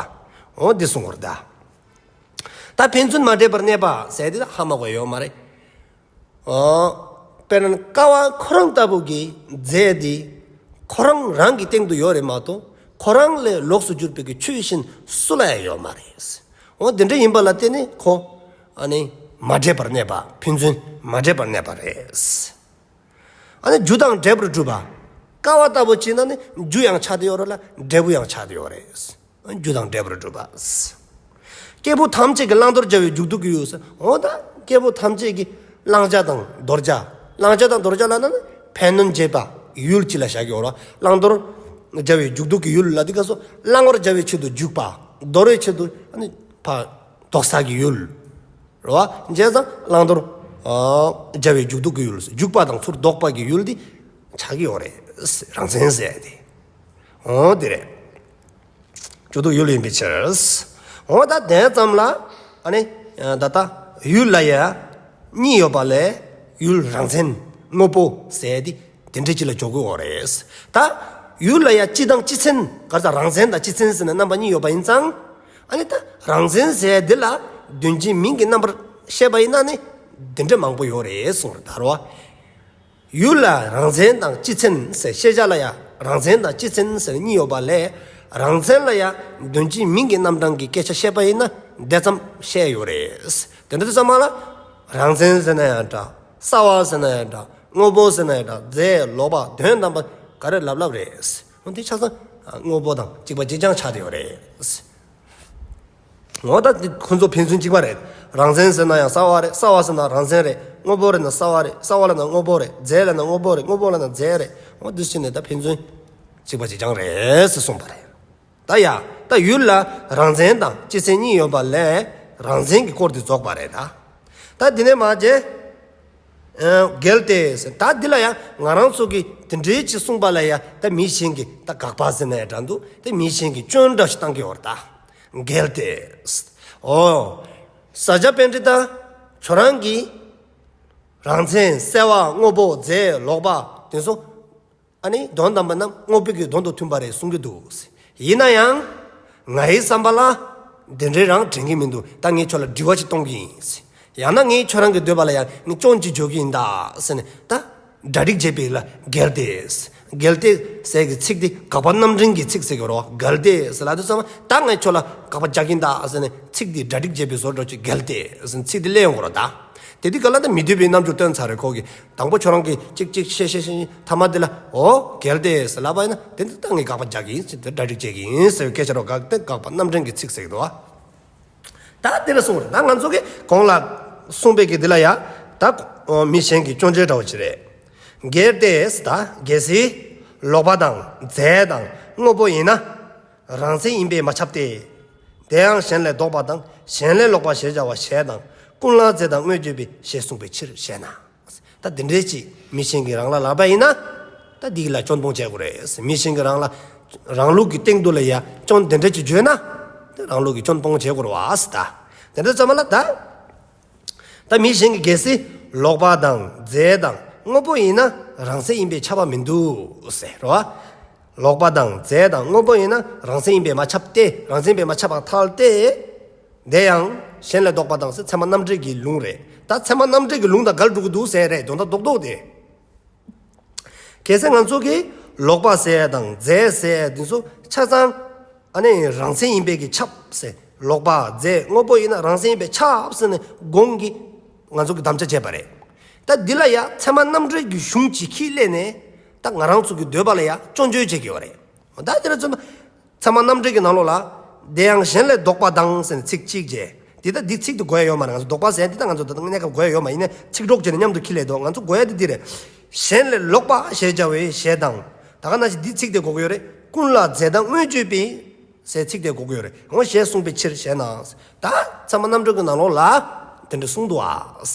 འོ་འདི་གསུང་བར་གདའ། ད་ཕན་ཚུན་མ་འདྲེས་པར་གནས་པ་ཟེར་དེ་ད་ཧ་མ་གོ་ཡོད་མ་རེད། ཨོ། དཔེར་ན་ཀ་བ་ཁོ་རང་ལྟ་བུ་གི་རྫས་འདི་ཁོ་རང་རང་གི་སྟེང་དུ་ཡོད་རེད་མ་གཏོགས་ཁོ་རང་ལས་ལོགས་སུ་གྱུར་པའི་གི་ཆོས་གཞན་སུ་ལ་ཡང་ཡོད་མ་རེད། འོ་དེ་འདྲ་ཡིན་པ་ལ་བརྟེན་ནས་ཁོ་ཨ་ནི་མ་འདྲེས་པར་གནས་པ། ཕན་ཚུན་མ་འདྲེས་པར་གནས་པ་རེད། ཨ་ནི་རྒྱུ་དང་འབྲས་བུར་གྲུབ་པ། ཀ་བ་ལྟ་བུ་བྱས་ན་ནི་རྒྱུ་ཡང་ཆགས་བསྡད་ཡོད་རེད་ལ་འབྲས་བུ་ཡང་ཆགས་བསྡད་ཡོད་རེད། རྒྱུ་དང་འབྲས་བུར་གྲུབ་པ། སྐྱེས་བུ་ཐམས་ཅད་ཀྱི་བླང་དོར་བྱ་བའི་འཇུག་ལྡོག་གི་ཡུལ་ཟེར། འོ་ད་སྐྱེས་བུ་ཐམས་ཅད་ཀྱི་བླང་བྱ་དང་དོར་བྱ། བླང་བྱ་དང་དོར་བྱ་ལ་ན་ནི་ཕན་གནོད་འབྱེད་པ་ཡུལ་གཅིག་ལ་བཞག་གི་ཡོད་རེད། བླང་དོར་བྱ་བའི་འཇུག་ལྡོག་གི་ཡུལ་ལ་འདི་ག་སོ་བླང་བར་བྱ་བའི་ཆེད་དུ་འཇུག་པ། དོར་བའི་ཆེད་དུ་ཨ་ནི་ཕ་ལྡོག་ས་གི་ཡུལ། རེད་བ། བྱས་ཙང་བླང་དོར། ཨ། བྱ་བའི་འཇུག་ལྡོག་གི་ཡུལ། འཇུག་པ་དང་ཚུར་ལྡོག་པ་གི་ཡུལ་འདི་ཆགས་ཀྱི་ཡོད་རེད། རང་མཚན་ཟེར་ཡ་དེ། འོ་དེ་རེད། འཇུག་ལྡོག་ཡུལ་ཡིན་པའི་ཕྱིར། འོ་ད་དེ་ཙམ་ལ་ཨ་ནི་ད་ལྟ་ཡུལ་ལ་ཡ་གཉིས་ཡོད་པ་ལས་ཡུལ་རང་མཚན་དངོས་པོ་ཟེར་ཡ་དེ་དེ་འདྲ་ཅིག་ལ་འཇོག་གི་ཡོད་རེད། ད་ ཡུལ་ལ་ཡང་སྤྱི་དང་སྤྱི་མཚན། ག་རེ་ཟེར། རང་མཚན་དང་སྤྱི་མཚན་ཟེར་ནས་རྣམ་པ་གཉིས་ཡོད་པ་ཡིན་ཙང་། ཨ་ནི་ད་རང་མཚན་ཟེར་འདི་ལ་དོན་སྤྱིའི་མིང་གི་རྣམ་པར་བཤད་པ་ཡིན་ན་ནི་འདི་འདྲ་མང་པོ་ཡོད་རེད་གསུངས་རེད་ད་རོ། ཡུལ་ལ་རང་མཚན་དང་སྤྱི་མཚན་ཟེར། ཤེས་བྱ་ལ་ཡང་རང་མཚན་དང་སྤྱི་མཚན་ཟེར་གཉིས་ཡོད་པ་ལས། རང་མཚན་ལ་ཡང་དོན་སྤྱིའི་མིང་གི་རྣམ་གྲངས་ཀྱི་སྐད་ཆ་བཤད་པ་ཡིན་ན་དེ་ཙམ་བཤད་ཡོད་རེད། དེ་འདྲ་དུས་ཙམ་པ་ལ་རང་མཚན་ཟེར་ན་ཡང་འདྲ། གསལ་བ་ཟེར་ན་ཡང་འདྲ། དངོས་པོ་ཟེར་ན་ཡང་འདྲ། རྫས། ལོག་པ། དོན་དམ་པ་ག་རེ་ལབ་ལབ་རེད། འོ་དེ་ཆ་ཚང་དངོས་པོ་དང་གཅིག་པ་གཅིག་རྐྱང་ཆགས་བསྡད་ཡོད་རེད། འོ་ད་དེ་ཁོ་ཚོ་ཕན་ཚུན་གཅིག་པ་རེད། རང་མཚན་ཟེར་ན་ཡང་གསལ་བ་རེད། གསལ་བ་ཟེར་ན་རང་མཚན་རེད། དངོས་པོ་རེད་ན་གསལ་བ་རེད། གསལ་བ་ལབ་ན་དངོས་པོ་རེད། རྫས་ལབ་ན་དངོས་པོ་རེད། དངོས་པོ་ལབ་ན་རྫས་རེད། འོ་འདི་བྱས་ནས་ད་ཕན་ཚུན་གཅིག་པ་གཅིག་རྐྱང་རེད་ཟེར་གསུངས་པ་རེད། ད་ཡ། ད་ཡུལ་ལ་རང་མཚན་དང་སྤྱི་མཚན་གཉིས་ཡོད་པ་ལས་རང་མཚན་གྱི་སྐོར་དེ་རྫོགས་པ་རེད་ད། ད་འདི་ནས་མ་བྱས། ཨ། གལ་ཏེ་ཟེར། ད་འདི་ལ་ཡང་ང་རང་ཚོ་གིས་དེ་འདྲའི་ཅིག་གསུངས་པ་ལ་ཡང་ད་མི་གཞན་གྱིས་ད་དགག་པ་ཟེར་ནའི་འདྲ་འདུག། ད་མི་གཞན་གྱིས་སྐྱོན་འདྲ་ཞིག་བཏང་གི་ཡོད་རེད་ད། གལ་ཏེ། འོ། ས་སྐྱ་པཎྜི་ཏ་ཁྱོད་རང་གིས་རང་མཚན་གསལ་བ་དངོས་པོ་རྫས་ལོག་པ་དེ་ཚོ། ཨ་ནི་དོན་དམ་པ་རྣམས་དངོས་པོ་གི་དོན་དུ་མཐུན་པ་རེད་གསུང་གི་འདུག། ཡིན་ན་ཡང་། ངའི་བསམ་པ་ལ་དེ་འདྲའི་རང་དྲན་གྱི་མི་འདུག། ད་ངས་ཁྱོད་ལ་དྲི་བ་ཅིག་གཏོང་གི་ཡིན། ཡང་ན་ངས་ཁྱོད་རང་གི་འདོད་པ་ལ་ཡང་ངས་སྐྱོན་ཅིག་བརྗོད་ཀྱི་ཡིན་ད་ཟེར་ནས་ད་གྲ་སྒྲིག་བྱེད་པའི་ལ་གལ་ཏེ། གལ་ཏེ་ཟེར་གྱི་ཚིག་འདི་དགག་པ་རྣམ་འདྲེན་གྱི་ཚིག་ཟེར་གྱི་རོ། གལ་ཏེ་ཟེར་ལབ་དུས་ཙམ་པ་ད་ངས་ཁྱོད་ལ་དགག་པ་རྒྱག་གི་ཡིན་ད་ཟེར་ནས་ཚིག་འདི་གྲ་སྒྲིག་བྱེད་པའི་བཟོ་འདྲ་ཅིག། གལ་ཏེ་ཟེར་ཚིག་འདི་སླེབས་ཡོང་གི་རོ་ད། དེ་དུས་ག་ལ་ད་མི་འདོད་པའི་རྣམ་འགྱུར་སྟོན་ཚར་རེད་ཁོ་གིས། དང་པོ་ཁྱོད་རང་གིས་གཅིག་གཅིག་བཤད་བཤད་བཤད། མཐའ་མ་དེ་ལ་འོ་གལ་ཏེ་ཟེར་ལབ་པ་ཡིན་ན་དེ་འདི་ད་ངས་དགག་པ་རྒྱག་གི་ཡིན་ཟེར་གྲ་སྒྲིག་བྱེད་ཀྱི་ཡིན་ཟེར་བའི་སྐད་ཆ་རོ། དགག་དེ་དགག་པ་རྣམ་འདྲེན་གྱི་ཚིག་ཟེར་གྱི་འདུག་བ། ད་དེ་ལ་གསུངས་རེད། ད་ང་ཚོ་གིས་གོང་ལ་གསུངས་པའི་གི་དེ་ལ་ཡ། ད་མི་གཞན་གྱི་སྐྱོན་བརྗོད་འདྲ་བོ་ཅིག་རེད། གལ་ཏེ་ཟེར། ད་གལ་སྲིད་ལོག་པ་དང་རྫས་དང་དངོས་པོ་ཡིན་ན། རང་མཚན་ཡིན་པས་མ་ཁྱབ་སྟེ། དེ་ཡང་གཞན་ལས་ལྡོག་པ་དང་གཞན་ལས་ལོག་པ་ཞེས་བྱ་བ་ཞེས་དང་། ཀུན་ལ་རྫས་དང་དངོས་བརྗོད་པའི་ཞེས་གསུངས་པའི་ཕྱིར་ཞེ་ན། ད་དེ་འདྲའི་ཅིག་མི་གཞན་གྱིས་རང་ལ་ལབ་པ་ཡིན་ན། ད་འདི་ལ་སྐྱོན་སྤོང་བྱེད་དགོས་རེད། མི་གཞན་གྱིས་རང་ལ་རང་ལུགས་ཀྱི་སྟེང་དུ་ལ་ཡ་སྐྱོན་དེ་འདྲ་ཅིག་བརྗོད་ན། ད་རང་ལུགས་ཀྱི་སྐྱོན་སྤོང་བྱེད་དགོས་རེད་བ་ཟེར། ད་དེ་འདྲ་ཙམ་པ་ལ་ད། ད་མི་གཞན་གྱིས་གལ་སྲིད་ལོག་པ་དང་རྫས་དང་དངོས་པོ་ཡིན་ན་རང་མཚན་ཡིན་པས་ཁྱབ་པ་མི་འདུག་ཟེར་རོ། ལོག་པ་དང་རྫས་དང་དངོས་པོ་ཡིན་ན་རང་མཚན་ཡིན་པས་མ་ཁྱབ་སྟེ། རང་མཚན་ཡིན་པས་མ་ཁྱབ་པར་ཐལ་ཏེ། དེ་ཡང་གཞན་ལས་ལྡོག་པ་དང་ཟེར་ཚད་མ་རྣམ་འགྲེལ་གྱི་ལུང་རེད། ད་ཚད་མ་རྣམ་འགྲེལ་གྱི་ལུང་དང་འགལ་འགྲོ་གི་འདུག་ཟེར་རེད། དོན་དག་རྡོག་རྡོག་དེ། གལ་སྲིད་ང་ཚོ་གིས་ལོག་པ་ཟེར་ཡ་དང་རྫས་ཟེར་ཡ་འདི་ཚོ་ཆ་ཚང་ཨ་ནི་རང་མཚན་ཡིན་པའི་གི་ཁྱབ་ཟེར། ལོག་པ་རྫས་དངོས་པོ་ཡིན་ན་རང་མཚན་ཡིན་པས་ཁྱབ་ཟེར་ནས་གོང་གི་ང་ཚོ་གིས་དམ་བཅའ་བྱས་པ་རེད། ད་འདི་ལ་ཡ་ཚད་མ་རྣམ་འགྲེལ་གྱི་གཞུང་ཅིག་ཁྱེར་སླེབས་ནས་ད་ང་རང་ཚོ་གི་འདོད་པ་ལ་ཡ་སྐྱོན་བརྗོད་བྱེད་ཀྱི་ཡོད་རེད། ད་དེ་ལ་ཚོད་ཚད་མ་རྣམ་འགྲེལ་གྱི་ནང་ལོགས་ལ། དེ་ཡང་གཞན་ལས་ལྡོག་པ་དང་ཟེར་ནས་ཚིག་གཅིག་བྱས། འདི་ལྟ་འདི་ཚིག་དེ་དགོས་ཡ་ཡོད་མ་རེད། ང་ཚོ་ལྡོག་པ་ཟེར་འདི་ལྟ་ང་ཚོ་ད་ལྟ་གནས་སྐབས་དགོས་ཡ་ཡོད་མ་ཡིན་ནའི་ཚིག་གྲོགས་བྱས་ནས་མཉམ་དུ་ཁྱེར་སླེབས་འདུག། ང་ཚོ་དགོས་ཡ་དེ་འདི་རེད། གཞན་ལས་ལོག་པ་ཞེས་བྱ་བའི་ཞེས་དང་། ད་ག་ནང་བཞིན་འདི་ཚིག་དེ་དགོས་ཀྱི་ཡོད་རེད། ཀུན་ལ་རྫས་དང་དངོས་བརྗོད་པའི་ཟེར་ཚིག་དེ་དགོས་ཀྱི་ཡོད་རེད། འོ་ཞེས་གསུངས་པའི་ཕྱིར་ཞེ་ན། ད་ཚད་མ་རྣམ་འགྲེལ་གྱི་ནང་ལོགས་ལ་དེ་འདྲ་གསུངས་འདུག་ཨ།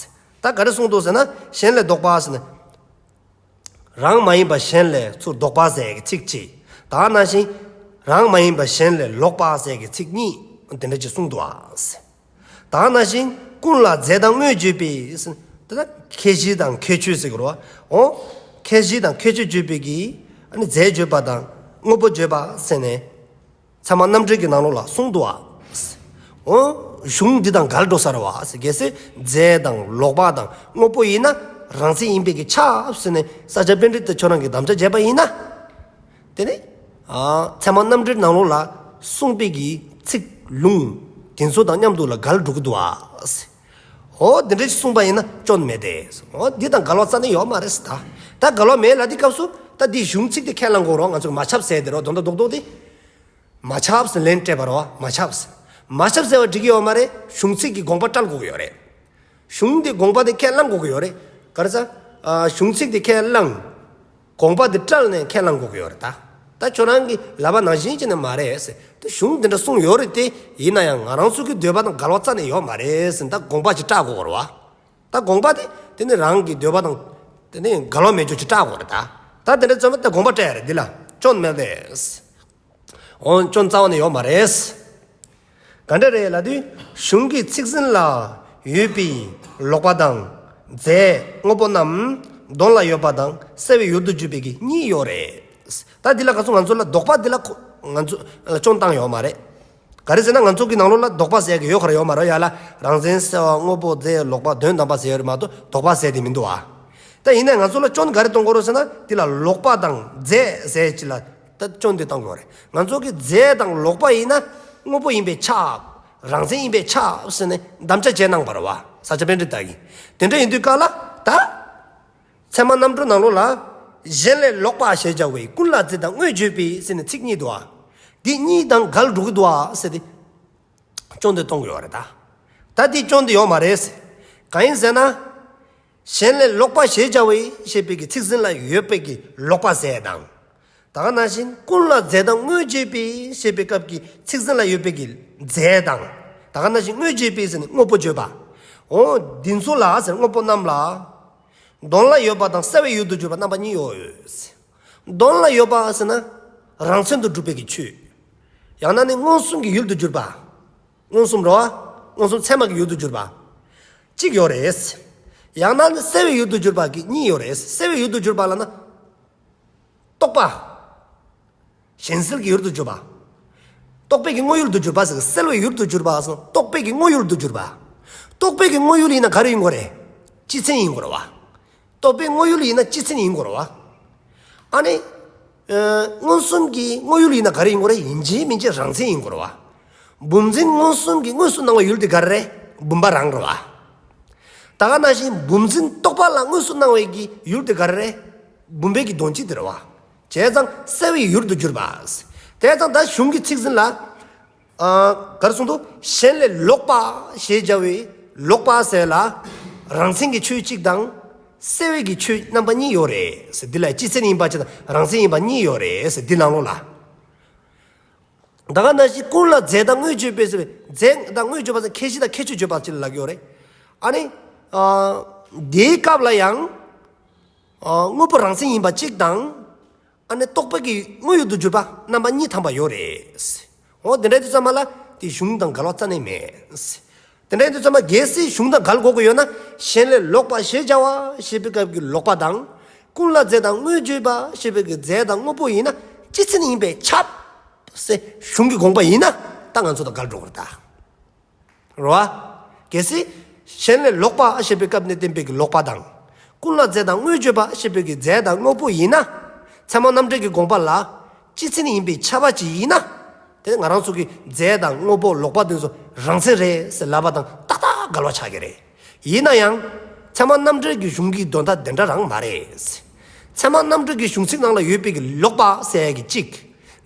ད་ག་རེ་གསུངས་འདུག་ཟེར་ན་གཞན་ལས་ལྡོག་པ་ཟེར་ན། རང་མ་ཡིན་པ་གཞན་ལས་ཚུར་ལྡོག་པ་ཟེར་གྱི་ཚིག་གཅིག། ད་ག་ནང་བཞིན་རང་མ་ཡིན་པ་གཞན་ལས་ལོག་པ་ཟེར་གྱི་ཚིག་གཉིས་དེ་འདྲ་ཅིག་གསུངས་འདུག་ཨ། ད་ག་ནང་བཞིན་ཀུན་ལ་རྫས་དང་དངོས་བརྗོད་པའི་དེ་ལ་ཁྱད་གཞི་དང་ཁྱད་ཆོས་ཟེར་གྱི་རེད་བ། འོ། ཁྱད་གཞི་དང་ཁྱད་ཆོས་བརྗོད་པའི་གི་ཨ་ནི་རྫས་བརྗོད་པ་དང་དངོས་པོ་བརྗོད་པ་ཟེར་ནས། ཚད་མ་རྣམ་འགྲེལ་གྱི་ནང་ལོགས་ལ་གསུངས་འདུག་ཨ། འོ། གཞུང་འདི་དང་འགལ་འགྲོ་ས་རེད་བ། གལ་སྲིད་རྫས་དང་ལོག་པ་དང་དངོས་པོ་ཡིན་ན་རང་མཚན་ཡིན་པའི་གི་ཁྱབ་ཟེར་ནས་ས་སྐྱ་པཎྜི་ཏ་ཁྱོད་རང་གིས་དམ་བཅའ་བྱས་པ་ཡིན་ན། དེ་ནི། ཨ། ཚད་མ་རྣམ་འགྲེལ་ནང་ལོགས་ལ་གསུངས་པའི་གི་ཚིག་ལུང་དེ་ཚོ་དང་མཉམ་དུ་ལ་འགལ་འགྲོ་གི་འདུག་ཨ། འོ་དེ་འདྲ་ཞིག་གསུངས་པ་ཡིན་ན་སྐྱོན་མེད་དེ། འོ་འདི་དང་འགལ་བ་རྩ་ནས་ཡོད་མ་རེད་ཟེར་ད། ད་འགལ་བ་མེད་ལབ་དུས་སྐབས་སུ་ད་འདི་གཞུང་ཚིག་དེ་ཁས་བླངས་དགོས་རེད་བ། ང་ཚོས་མ་ཁྱབ་ཟེར་དེ་རེད་བ། དོན་དག་རྡོག་རྡོག་དེ། མ་ཁྱབ་ཟེར་ལན་སྤྲད་པ་རེད་བ། མ་ཁྱབ་ཟེར། མ་ཁྱབ་ཟེར་བ་འགྲིག་གི་ཡོད་མ་རེད། གཞུང་ཚིག་གི་དགོངས་པ་བཀྲལ་དགོས་ཀྱི་ཡོད་རེད། གཞུང་དེ་དགོངས་པ་དེ་ཁས་བླངས་དགོས་ཀྱི་ཡོད་རེད། ག་རེ་ཟེར། ཨ། གཞུང་ཚིག་དེ་ཁས་བླངས། དགོངས་པ་དེ་བཀྲལ་ནས་ཁས་བླངས་དགོས་ཀྱི་ཡོད་རེད་ད། ད་ཁྱོད་རང་གིས་ལབ་པ་ནང་བཞིན་བྱས་ནས་མ་རེད་ཟེར། ད་གཞུང་དེ་འདྲ་གསུངས་ཡོད་རེད་དེ། ཡིན་ན་ཡང་ང་རང་ཚོ་གི་འདོད་པ་དང་འགལ་བ་རྩ་ནས་ཡོད་མ་རེད་ཟེར། ད་དགོངས་པ་ཅིག་བཀྲལ་དགོས་ཀྱི་རེད་བ། ད་དགོངས་པ་དེ་དེ་ནི་རང་གི་འདོད་པ་དང་དེ་ནི་འགལ་བ་མེད་རྒྱུ་ཅིག་བཀྲལ་དགོས་རེད་ད། ད་དེ་འདྲ་ཙམ་ད་དགོངས་པ་བཀྲལ་ཡ་རེད། འདི་ལ་སྐྱོན་མེད་པས། འོ་སྐྱོན་རྩ་བ་ནས་ཡོད་མ་རེད། ག་འདྲ་རེད་ལབ་དུས་གཞུང་གི་ཚིག་ཟིན་ལ་ཡོད་པའི་ལོག་པ་དང་རྫས་དངོས་པོ་རྣམས་དོན་ལ་ཡོད་པ་དང་གསལ་བའི་ཡུལ་དུ་གྱུར་པའི་གི་གཉིས་ཡོད་རེད། ད་འདི་ལ་ག་ཚོད་ང་ཚོ་ལ་ལྡོག་པ་འདི་ལ་ཁོ་ང་ཚོ་ལ་སྐྱོན་བཏང་ཡོད་མ་རེད། ག་རེ་ཟེར་ན་ང་ཚོ་གི་ནང་ལོགས་ལ་ལྡོག་པ་ཟེར་གི་ཡོད་ག་རེ་ཡོད་མ་རེད། ཡ་ལ་རང་མཚན་གསལ་བ་དངོས་པོ་རྫས་ལོག་པ་དོན་དམ་པ་ཟེར་ཡོད་རེད་མ་གཏོགས་ལྡོག་པ་ཟེར་དེ་མི་འདུག་ཨ། ད་ཡིན་ནའི་ང་ཚོ་ལ་སྐྱོན་ག་རེ་གཏོང་དགོས་རེད་ཟེར་ན་འདི་ལ་ལོག་པ་དང་རྫས་ཟེར་ཅི་ལ་ད་སྐྱོན་དེ་གཏོང་དགོས་རེད། ང་ཚོ་གི་རྫས་དང་ལོག་པ་ཡིན་ན་དངོས་པོ་ཡིན་པས་ཁྱབ། རང་མཚན་ཡིན་པས་ཁྱབ་ཟེར་ནས་དམ་བཅའ་བྱས་གནང་བ་རེད་བ། ས་སྐྱ་པཎྜི་ཏ་གིས། དེ་འདྲ་ཡིན་དུས་སྐབས་ལ་ད། ཚད་མ་རྣམ་གྲོལ་ནང་ལོགས་ལ། གཞན་ལས་ལོག་པ་ཞེས་བྱ་བའི་ཀུན་ལ་རྫས་དང་དངོས་བརྗོད་པའི་ཟེར་ནས་ཚིག་གཉིས་འདུག་ཨ། འདི་གཉིས་དང་འགལ་འགྲོ་གི་འདུག་ཨ་ཟེར་ཏེ། སྐྱོན་དེ་གཏོང་གི་ཡོད་རེད་ད། ད་འདི་སྐྱོན་དེ་ཡོད་མ་རེད་ཟེར། གང་ཡིན་ཟེར་ན། གཞན་ལས་ལོག་པ་ཞེས་བྱ་བའི་ཞེས་པའི་གི་ཚིག་ཟིན་ལ་ཡོད་པའི་གི་ལོག་པ་ཟེར་དང་། ད་ག་ནང་བཞིན་ཀུན་ལ་རྫས་དང་དངོས་བརྗོད་པའི་ཞེས་པའི་སྐབས་ཀྱི་ཚིག་ཟིན་ལ་ཡོད་པའི་གི་རྫས་དང་། ད་ག་ནང་བཞིན་དངོས་བརྗོད་པའི་ཟེར་ནས་དངོས་པོ་བརྗོད་པ། འོ་འདི་ཚོ་ལ་ཟེར་དངོས་པོ་རྣམས་ལ། དོན་ལ་ཡོད་པ་དང་གསལ་བའི་ཡུལ་དུ་གྱུར་པ་རྣམ་པ་གཉིས་ཡོད། དོན་ལ་ཡོད་པ་ཟེར་ན། རང་མཚན་དུ་གྲུབ་པའི་གི་ཆོས། ཡང་ན་ནི་མངོན་སུམ་གྱི་ཡུལ་དུ་གྱུར་པ། མངོན་སུམ་རོ། མངོན་སུམ་ཚད་མ་གི་ཡུལ་དུ་གྱུར་པ། གཅིག་ཡོད་རེད། ཡང་ན་ནི་གསལ་བའི་ཡུལ་དུ་གྱུར་པ་གི་གཉིས་ཡོད་རེད། གསལ་བའི་ཡུལ་དུ་གྱུར་པ་ལ་ན། རྟོག་པ། གཞན་སེལ་གྱི་ཡུལ་དུ་གྱུར་པ། རྟོག་པའི་གི་དངོས་ཡུལ་དུ་གྱུར་པ་ཟེར། གསལ་བའི་ཡུལ་དུ་གྱུར་པ་ཟེར། རྟོག་པའི་གི་དངོས་ཡུལ་དུ་གྱུར་པ། རྟོག་པའི་གི་དངོས་ཡུལ་ཡིན་ན་ག་རེ་ཡིན་དགོས་རེད། སྤྱི་མཚན་ཡིན་དགོས་རེད་བ། རྟོག་པའི་དངོས་ཡུལ་ཡིན་ན་སྤྱི་མཚན་ཡིན་དགོས་རེད་བ། ཨ་ནི། ཨ། མངོན་སུམ་གྱི་དངོས་ཡུལ་ཡིན་ན་ག་རེ་ཡིན་དགོས་རེད། ཡིན་གཅིག་མིན་གཅིག་རང་མཚན་ཡིན་དགོས་རེད་བ། བུམ་འཛིན་མངོན་སུམ་གྱི་དངོས་སུ་སྣང་བའི་ཡུལ་དེ་ག་རེ་རེད། བུམ་པ་རང་རེད་བ། ད་ག་ནང་བཞིན་བུམ་འཛིན་རྟོག་པ་ལ་དངོས་སུ་སྣང་བའི་གི་ཡུལ་དེ་ག་རེ་རེད། བུམ་པའི་གི་དོན་སྤྱི་དེ་རེད་བ། བྱས་ཙང་གསལ་བའི་ཡུལ་དུ་གྱུར་པ། དེ་ཙང་ད་གཞུང་གི་ཚིག་ཟིན་ལ། ཨ། ག་རེ་གསུངས་འདུག་གཞན་ལས་ལོག་པ་ཞེས་བྱ་བའི་ལོག་པ་ཟེར་ལ། རང་མཚན་གྱི་ཆོས་གཅིག་དང་། གསལ་བའི་གི་ཆོས་རྣམ་པ་གཉིས་ཡོད་རེད་ཟེར། འདི་ལ་སྤྱི་མཚན་ཡིན་པ་གཅིག་དང་རང་མཚན་ཡིན་པ་གཉིས་ཡོད་རེད་ཟེར། འདི་ནང་ལོགས་ལ། ད་ག་ནང་བཞིན་ཀུན་ལ་རྫས་དང་དངོས་བརྗོད་པའི་ཟེར་བའི་རྫས་དང་དངོས་བརྗོད་པ་ཟེར་ཁྱད་གཞི་དང་ཁྱད་ཆོས་བརྗོད་པ་ཅིག་ལ་ལབ་ཀྱི་ཡོད་རེད། ཨ་ནི། ཨ། འདིའི་སྐབས་ལ་ཡང་། ཨ། དངོས་པོ་རང་མཚན་ཡིན་པ་གཅིག་དང་། ཨ་ནི་རྟོག་པའི་གི་དངོས་ཡུལ་དུ་གྱུར་པ་རྣམ་པ་གཉིས་ཐམ་པ་ཡོད་རེད། འོ་དེ་འདྲ་དུས་ཙམ་པ་ལ་དེ་གཞུང་དང་འགལ་བ་རྩ་ནས་མེད། དེ་འདྲ་དུས་ཙམ་པ་གལ་སྲིད་གཞུང་དང་འགལ་དགོས་ཀྱི་ཡོད་ན། གཞན་ལས་ལོག་པ་ཞེས་བྱ་བ་ཞེས་པའི་སྐབས་ཀྱི་ལོག་པ་དང་། ཀུན་ལ་རྫས་དང་དངོས་བརྗོད་པ་ཞེས་པའི་གི་རྫས་དང་དངོས་པོ་ཡིན་ན་སྤྱི་མཚན་ཡིན་པས་ཁྱབ། ཟེར་གཞུང་གི་དགོངས་པ་ཡིན་ན་ད་ང་ཚོ་དང་འགལ་འགྲོ་གི་རེད་ད། རེད་བ། གལ་སྲིད། གཞན་ལས་ལོག་པ་ཞེས་པའི་སྐབས་ནས་བསྟན་པའི་གི་ལོག་པ་དང་། ཀུན་ལ་རྫས་དང་དངོས་བརྗོད་པ་ཞེས་པའི་གི་རྫས་དང་དངོས་པོ་ཡིན་ན། ཚད་མ་རྣམ་འགྲེལ་གྱི་དགོངས་པ་ལ། སྤྱི་མཚན་ཡིན་པས་ཁྱབ་པ་ཅིག་ཡིན་ན། དེ་ང་རང་ཚོ་གི་རྫས་དང་དངོས་པོ་ལོག་པ་དེ་ཚོ་རང་མཚན་རེད་ཟེར་ལབ་པ་དང་ཏག་ཏག་འགལ་བ་ཆགས་ཀྱི་རེད། ཡིན་ན་ཡང་། ཚད་མ་རྣམ་འགྲེལ་གྱི་གཞུང་གི་དོན་དག་དེ་འདྲ་རང་མ་རེད། ཚད་མ་རྣམ་འགྲེལ་གྱི་གཞུང་ཚིག་ནང་ལ་ཡོད་པའི་གི་ལོག་པ་ཟེར་ཡ་གི་གཅིག་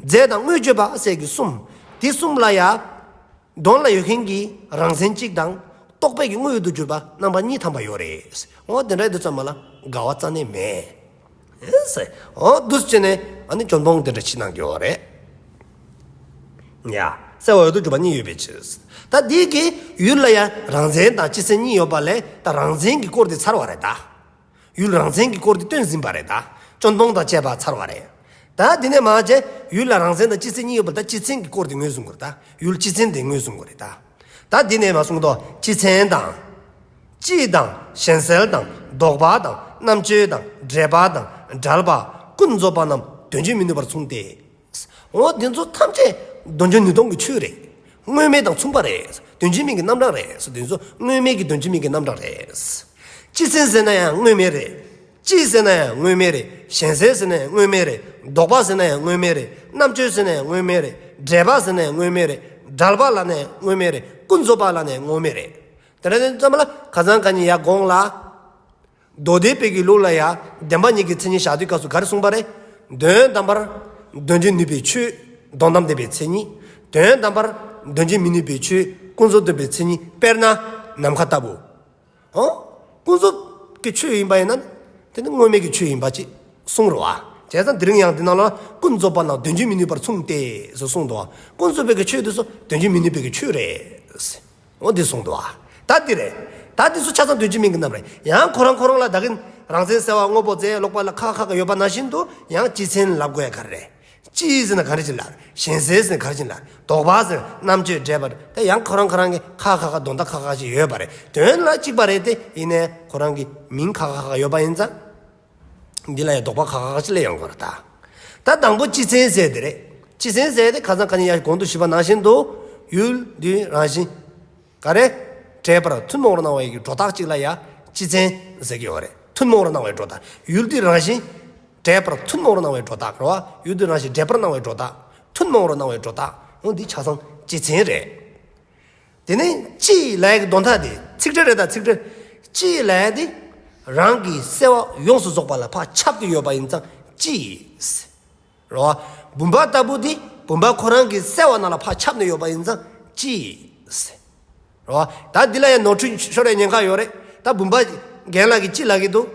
རྫས་དང་དངོས་བརྗོད་པ་ཟེར་ཡ་གི་གསུམ། དེ་གསུམ་ལ་ཡ། དོན་ལ་ཡོད་མཁན་གྱི་རང་མཚན་གཅིག་དང་། རྟོག་པའི་གི་དངོས་ཡུལ་དུ་གྱུར་པ་རྣམ་པ་གཉིས་ཐམ་པ་ཡོད་རེད། འོ་དེ་འདྲ་ཡོད་དུས་ཙམ་པ་ལ་འགལ་བ་རྩ་ནས་མེད། ཨེ་ཟེར། འོ་འདུག་སེ་བྱས་ནས་ཨ་ནི་སྐྱོན་སྤོང་དེ་འདྲ་ཕྱི་གནང་གི་ཡོད་རེད། ཡ། གསལ་བའི་ཡུལ་དུ་གྱུར་པ་གཉིས་ཡོད་པའི་ཕྱིར། ད་འདི་གི་ཡུལ་ལ་ཡང་རང་མཚན་དང་སྤྱི་མཚན་གཉིས་ཡོད་པ་ལས་ད་རང་མཚན་གྱི་སྐོར་དེ་ཚར་བ་རེད་ད། ཡུལ་རང་མཚན་གྱི་སྐོར་དེ་སྟོན་ཟིན་པ་རེད་ད། སྐྱོན་སྤོང་དང་བཅས་པ་ཚར་བ་རེད། ད་འདི་ནས་མར་བྱས་ཡུལ་ལ་རང་མཚན་དང་སྤྱི་མཚན་གཉིས་ཡོད་པ་ལས་ད་སྤྱི་མཚན་གྱི་སྐོར་དེ་ངོས་བཟུང་དགོས་རེད་ད། ཡུལ་སྤྱི་མཚན་དེ་ངོས་བཟུང་དགོས་རེད་ད། ད་འདི་ནས་མར་གསུངས་ཏོ། སྤྱི་མཚན་དང་། སྤྱི་དང་། གཞན་སེལ་དང་། ལྡོག་པ་དང་། རྣམ་གཅོད་དང་། འགྲེལ་པ་དང་། འགྲེལ་པ། ཀུན་རྫོབ་པ་རྣམས་དོན་བྱེད་མི་ནུས་པར་མཚུངས་ཏེ། འོ་འདི་ཚོ་ཐམས་ཅད་དོན་བྱེད་ནུས་སྟོང་གི་ཆོས་རེད། དངོས་མེད་དང་མཚུངས་པ་རེད། དོན་བྱེད་མིན་གྱི་རྣམ་གྲངས་རེད། འདི་ཚོ་དངོས་མེད་ཀྱི་དོན་བྱེད་མིན་གྱི་རྣམ་གྲངས་རེད། སྤྱི་མཚན་ཟེར་ན་ཡང་དངོས་མེད་རེད། སྤྱི་ཟེར་ན་ཡང་དངོས་མེད་རེད། གཞན་སེལ་ཟེར་ན་ཡང་དངོས་མེད་རེད། ལྡོག་པ་ཟེར་ན་ཡང་དངོས་མེད་རེད། རྣམ་གཅོད་ཟེར་ན་ཡང་དངོས་མེད་རེད། འགྲེལ་པ་ཟེར་ན་ཡང་དངོས་མེད་རེད། འགྲེལ་པ་ལབ་ན་ཡང་དངོས་མེད་རེད། ཀུན་རྫོབ་པ་ལབ་ན་ཡང་དངོས་མེད་རེད། དེ་འདྲ་དུས་ཙམ་པ་ལ་ཁ་སང་ཁ་ཉིན་ཡར་གོང་ལ། མདོ་སྡེ་པའི་གི་ལུགས་ལ་ཡང་བདེན་པ་གཉིས་ཀྱི་མཚན་ཉིད་བཞག་དུས་སྐབས་སུ་ག་རེ་གསུངས་པ་རེད། དོན་དམ་པར་དོན་བྱེད་ནུས་པའི་ཆོས་དོན་དམ་བདེན་པའི་མཚན་ཉིད། དོན་དམ་པར་དོན་བྱེད་མི་ནུས་པའི་ཆོས་ཀུན་རྫོབ་བདེན་པའི་མཚན་ཉིད། དཔེར་ན་ནམ་མཁའ་ལྟ་བུ། ཨོ། ཀུན་རྫོབ་ཀྱི་ཆོས་ཡིན་པ་ཡིན་ན། དེ་ནི་དངོས་མེད་ཀྱི་ཆོས་ཡིན་པ་ཅིག་གསུངས་རེད་བ། བྱས་ཙང་དེ་རིང་ཡང་འདི་ནང་ལ་ཀུན་རྫོབ་པ་རྣམས་དོན་བྱེད་མི་ནུས་པར་མཚུངས་ཏེ་ཟེར་གསུངས་འདུག་བ། ཀུན་རྫོབ་པའི་གི་ཆོས་དེ་ཚོ་དོན་བྱེད་མི་ནུས་པའི་གི་ཆོས་རེད། འོ་འདི་གསུངས་འདུག་བ། ད་འདི་རེད། ད་འདི་ཚོ་ཆ་ཚང་དོན་བྱེད་མིན་གྱི་རྣམ་རེད། ཡང་ཁོ་རང་ཁོ་རང་ལ་ད་གིན་རང་མཚན་གསལ་བ་དངོས་པོ་རྫས་ལོག་པ་ལ་ཁ་ཁ་ཁ་ཡོད་པ་ནང་བཞིན་དུ་ཡང་སྤྱི་མཚན་ལབ་དགོས་ཡ་ག་རེ་རེད། སྤྱི་ཟེར་ན་ག་རེ་ཅིག་ལབ། གཞན་སེལ་ཟེར་ན་ག་རེ་ཅིག་ལབ། ལྡོག་པ་ཟེར་ན་རྣམ་གཅོད་འགྲེལ་པ་རེད། ད་ཡང་ཁོ་རང་ཁོ་རང་གི་ཁ་ཁ་ཁ་དོན་དག་ཁ་ཁ་ཅིག་ཡོད་པ་རེད། དོན་ལ་གཅིག་པ་རེད་དེ་ཡིན་ནའི་ཁོ་རང་གི་མིང་ཁ་ཁ་ཁ་ཡོད་པ་ཡིན་ཙང་། འདི་ལ་ཡང་ལྡོག་པ་ཁ་ཁ་ཅིག་སླེབས་ཡོང་གི་རེད་ད། ད་དང་པོ་སྤྱི་མཚན་ཟེར་དེ་རེད། སྤྱི་མཚན་ཟེར་དེ་ཁ་སང་ཁ་ཉིན་ཡ་གོང་དུ་ཞུས་པ་ནང་བཞིན་དུ། ཡུལ་དུས་རང་བཞིན། ག་རེ། འབྲེལ་པར་ཐུན་མོང་རུ་སྣང་བའི་སྒྲོ་བཏགས་གཅིག་ལ་ཡ་སྤྱི་མཚན་ཟེར་གྱི་ཡོད་རེད། ཐུན་མོང་རུ་སྣང་བའི་སྒྲོ་བཏགས། ཡུལ་དུས་རང་བཞིན། འབྲེལ་པར་ཐུན་མོང་རུ་སྣང་བའི་སྒྲོ་བཏགས་རེད་བ། ཡུལ་དུས་རང་བཞིན་འབྲེལ་པར་སྣང་བའི་སྒྲོ་བཏགས། ཐུན་མོང་རུ་སྣང་བའི་སྒྲོ་བཏགས། འོ་འདི་ཆ་ཚང་སྤྱི་མཚན་རེད། དེ་ནས་སྤྱི་ལབ་ཡག་གི་དོན་དག་དེ་ཚིག་འགྲེལ་རེད། ད་ཚིག་འགྲེལ། སྤྱི་ལབ་ཡག་དེ་རང་གི་གསལ་བ་ཡོངས་སུ་རྫོགས་པ་ལ་ཕར་ཁྱབ་སྟེ་ཡོད་པ་ཡིན་ཙང་སྤྱི། རེད་བ། བུམ་པ་ལྟ་བུ་དེ་བུམ་པ་ཁོ་རང་གི་གསལ་བ་ནང་ལ་ཕར་ཁྱབ་ནས་ཡོད་པ་ཡིན་ཙང་སྤྱི། རེད་བ། ད་འདི་ལ་ཡང་ནོར་འཁྲུལ་ཤོར་བའི་ཉེན་ཁ་ཡོད་རེད། ད་བུམ་པ་རྒན་ལགས་ཀྱིས་སྤྱི་ལབ་ཀྱི་འདུག་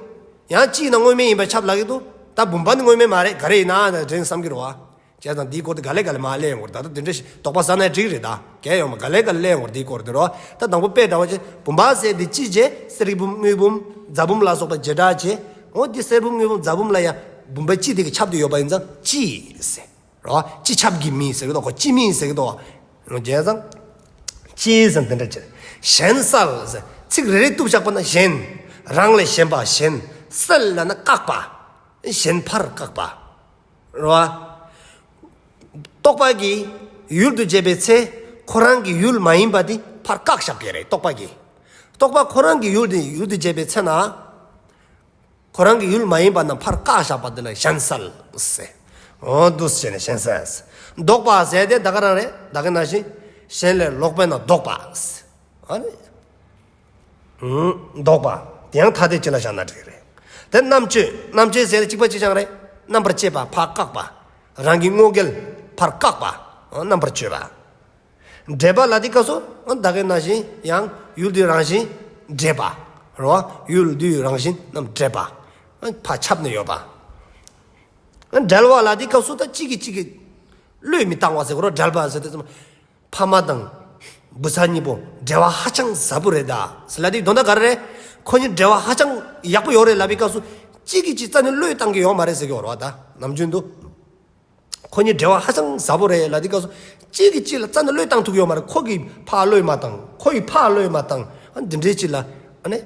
ཡང་སྤྱི་ཡིན་ན་དངོས་མེད་ཡིན་པ་ཁྱབ་ལབ་ཀྱི་འདུག་ད་བུམ་པ་ནི་དངོས་མེད་མ་རེད། ག་རེ་ཡིན་ན་དྲན་བསམ་གྱི་རེད་བ། བྱས་ཙང་འདིའི་སྐོར་དེ་ག་ལེ་ག་ལེ་མར་གླེང་ཡོང་གི་རེད། ད་ལྟ་དེ་འདྲ་ཞིག་དོགས་པ་ཟ་ན་འགྲིག་རེད། ད་གལ་ཡོང་མ་ག་ལེ་ག་ལེ་གླེང་ཡོང་གི་རེད། འདིའི་སྐོར་དེ་རོ། ད་དང་པོ་དཔེ་འདྲ་བ་ཅིག་བུམ་པ་ཟེར་དེ་སྤྱི་བྱས། གསེར་བུམ་དངུལ་བུམ་རྫ་བུམ་ལ་སོགས་པ་བྱེ་བྲག་བྱས། འོ་དེ་གསེར་བུམ་དངུལ་བུམ་རྫ་བུམ་ལ་ཡང་བུམ་པ་སྤྱི་དེ་གི་ཁྱབ་སྟེ་ཡོད་པ་ཡིན་ཙང་སྤྱི་ཟེར་རོ། སྤྱི་ཁྱབ་ཀྱི་མིང་ཟེར་གི་འདུག་གོ། སྤྱི་མིང་ཟེར་གི་འདུག་གོ། བྱས་ཙང་སྤྱི་ཟེར་དེ་འདྲ་བྱས། གཞན་གསལ་ཟེར་ཚིག་རེ་རེ་གཏུབ་བཞག་པ་ན་གཞན། རང་ལས་གཞན་པ་གཞན། གསལ་ལབ་ན་བཀག་པ། གཞན་ཕར་བཀག་པ། རེད་བ། རྟོག་པ་གིས་ཡུལ་དུ་བྱས་པའི་ཚེ། ཁོ་རང་གི་ཡུལ་མ་ཡིན་པ་དེ་ཕར་བཀག་བཞག་གི་རེད། རྟོག་པ་གིས། རྟོག་པ་ཁོ་རང་གི་ཡུལ་དེ་ཡུལ་དུ་བྱས་པའི་ཚེ་ན། ཁོ་རང་གི་ཡུལ་མ་ཡིན་པ་རྣམས་ཕར་བཀག་བཞག་པ་དེ་ལ་གཞན་གསལ་ཟེར། འོ་འདུག་སེ་བྱས་ནས་གཞན་གསལ་ཟེར། ལྡོག་པ་ཟེར་དེ་ད་ག་རང་རེད། ད་ག་ནང་བཞིན་གཞན་ལས་ལོག་པས་ན་ལྡོག་པ་ཟེར། ཨ་ནི། ལྡོག་པ། དེ་ཡང་ཐ་དད་སྤྱི་ལ་བཞག་ན་འགྲིག་རེད། དེ་རྣམ་གཅོད། རྣམ་གཅོད་ཟེར་ན་གཅིག་པ་གཅིག་རྐྱང་རེད། རྣམ་པར་བཅད་པ་ཕར་བཀག་པ། རང་གི་ངོ་འགལ་ཕར་བཀག་པ། རྣམ་པར་གཅོད་པ། འབྲེལ་པ་ལ་དེ་སྐབས་སུ་ད་ག་ནང་བཞིན་ཡང་ཡུལ་དུས་རང་བཞིན་འབྲེལ་པ། རེད་བ། ཡུལ་དུས་རང་བཞིན་རྣམས་འབྲེལ་པ། ཕར་ཁྱབ་ནས་ཡོད་པ། འབྲེལ་བ་ལ་དེ་སྐབས་སུ་ད་གཅིག་གིས་གཅིག་གི་བློས་མི་བཏང་བ་ཟེར་གོ་རོ། འབྲེལ་པ་ཟེར་དུས་ཙམ། ཕ་མ་དང་བུ་ཚ་གཉིས་པོ་འབྲེལ་བ་ཧ་ཅང་ཟབ་པོ་རེད་ད་ཟེར་ལབ་དུས་དོན་དག་ག་རེ་རེད། ཁོ་གཉིས་འབྲེལ་བ་ཧ་ཅང་ཡག་པོ་ཡོད་རེད་ལབ་པའི་སྐབས་སུ་གཅིག་གིས་གཅིག་རྩ་ནས་བློས་བཏང་གི་ཡོད་མ་རེད་ཟེར་གྱི་ཡོད་རེད་བ། ད་ནམ་རྒྱུན་དུ་ཁོ་གཉིས་འབྲེལ་བ་ཧ་ཅང་ཟབ་པོ་རེད་ལབ་དུས་སྐབས་སུ་གཅིག་གིས་གཅིག་ལ་རྩ་ནས་བློས་བཏང་ཐུབ་ཀྱི་ཡོད་མ་རེད། ཁོ་གིས་ཕར་བློས་མ་བཏང་། ཁོ་ཡིས་ཕར་བློས་མ་བཏང་། ཨ་འདི་འདྲའི་གཅིག་ལ་ཨ་ནི།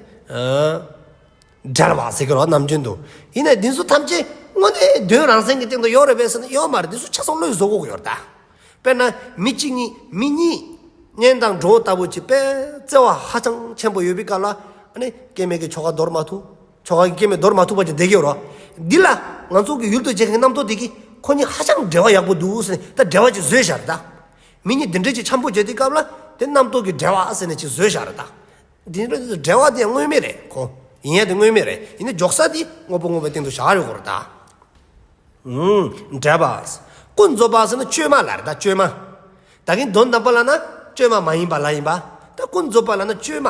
འབྲེལ་བ་ཟེར་གྱི་རོ། ནམ་རྒྱུན་དུ། ཡིན་ནའི་འདི་ཚོ་ཐམས་ཅད་དངོས་གནས་དོན་རང་མཚན་གྱི་སྟེང་དུ་ཡོད་རེད་པས་ཟེར་ན་ཡོད་མ་རེད། འདི་ཚོ་ཆ་ཚང་བློས་བཟོ་དགོས་ཀྱི་ཡོད་རེད་ད། དཔེར་ན་མི་གཅིག་གཉིས། མི་གཉིས། གཉེན་དང་གྲོགས་ལྟ་བུ་གཅིག་དཔེ་བརྩེ་བ་ཧ་ཅང་ཆེན་པོ་ཡོད་པའི་སྐབས་ལ། ཨ་ནི་སྐྱེ་དམན་གྱི་ཁྱོ་ག་འདོར་མ་ཐུབ། ཁྱོ་ག་གི་སྐྱེ་དམན་འདོར་མ་ཐུབ་པ་ཅིག་བསྡད་ཀྱི་ཡོད་རེད། འདི་ལ་ང་ཚོ་གི་ཡུལ་དུ་བྱེད་མཁན་རྣམ་རྟོག་དེ་གིས་ཁོ་གཉིས་ཧ་ཅང་འབྲེལ་བ་ཡག་པོ་འདུག་ཟེར་ནས་ད་འབྲེལ་བ་ཅིག་བཟོས་བཞག་རེད་ད། མི་གཉིས་འདི་འདྲས་ཅིག་འཆམ་པོ་བྱེད་དུས་སྐབས་ལ་དེ་རྣམ་རྟོག་གི་འབྲེལ་བ་ཟེར་ནས་ཅིག་བཟོས་བཞག་རེད་ད། འདི་འདྲ་འབྲེལ་བ་དེ་ཡང་དངོས་མེད་རེད་ཁོ། ཡིན་ཡ་དེ་དངོས་མེད་རེད། ཡིན་ནའི་འཇོག་ས་དེ་དངོས་པོ་དངོས་པོའི་སྟེང་དུ་བཞག་ཡོད་དགོས་རེད་ད། ཨུམ། འབྲེལ་པ། ཀུན་རྫོབ་པ་ཟེར་ན་བཅོས་མ་ལ་རེད་ད། བཅོས་མ། ད་གིན་དོན་དམ་པ་ལ་ན་བཅོས་མ་མ་ཡིན་པ་ལ་ཡིན་པ། ད་ཀུན་རྫོབ་པ་ལ་ན་བཅོས་མ།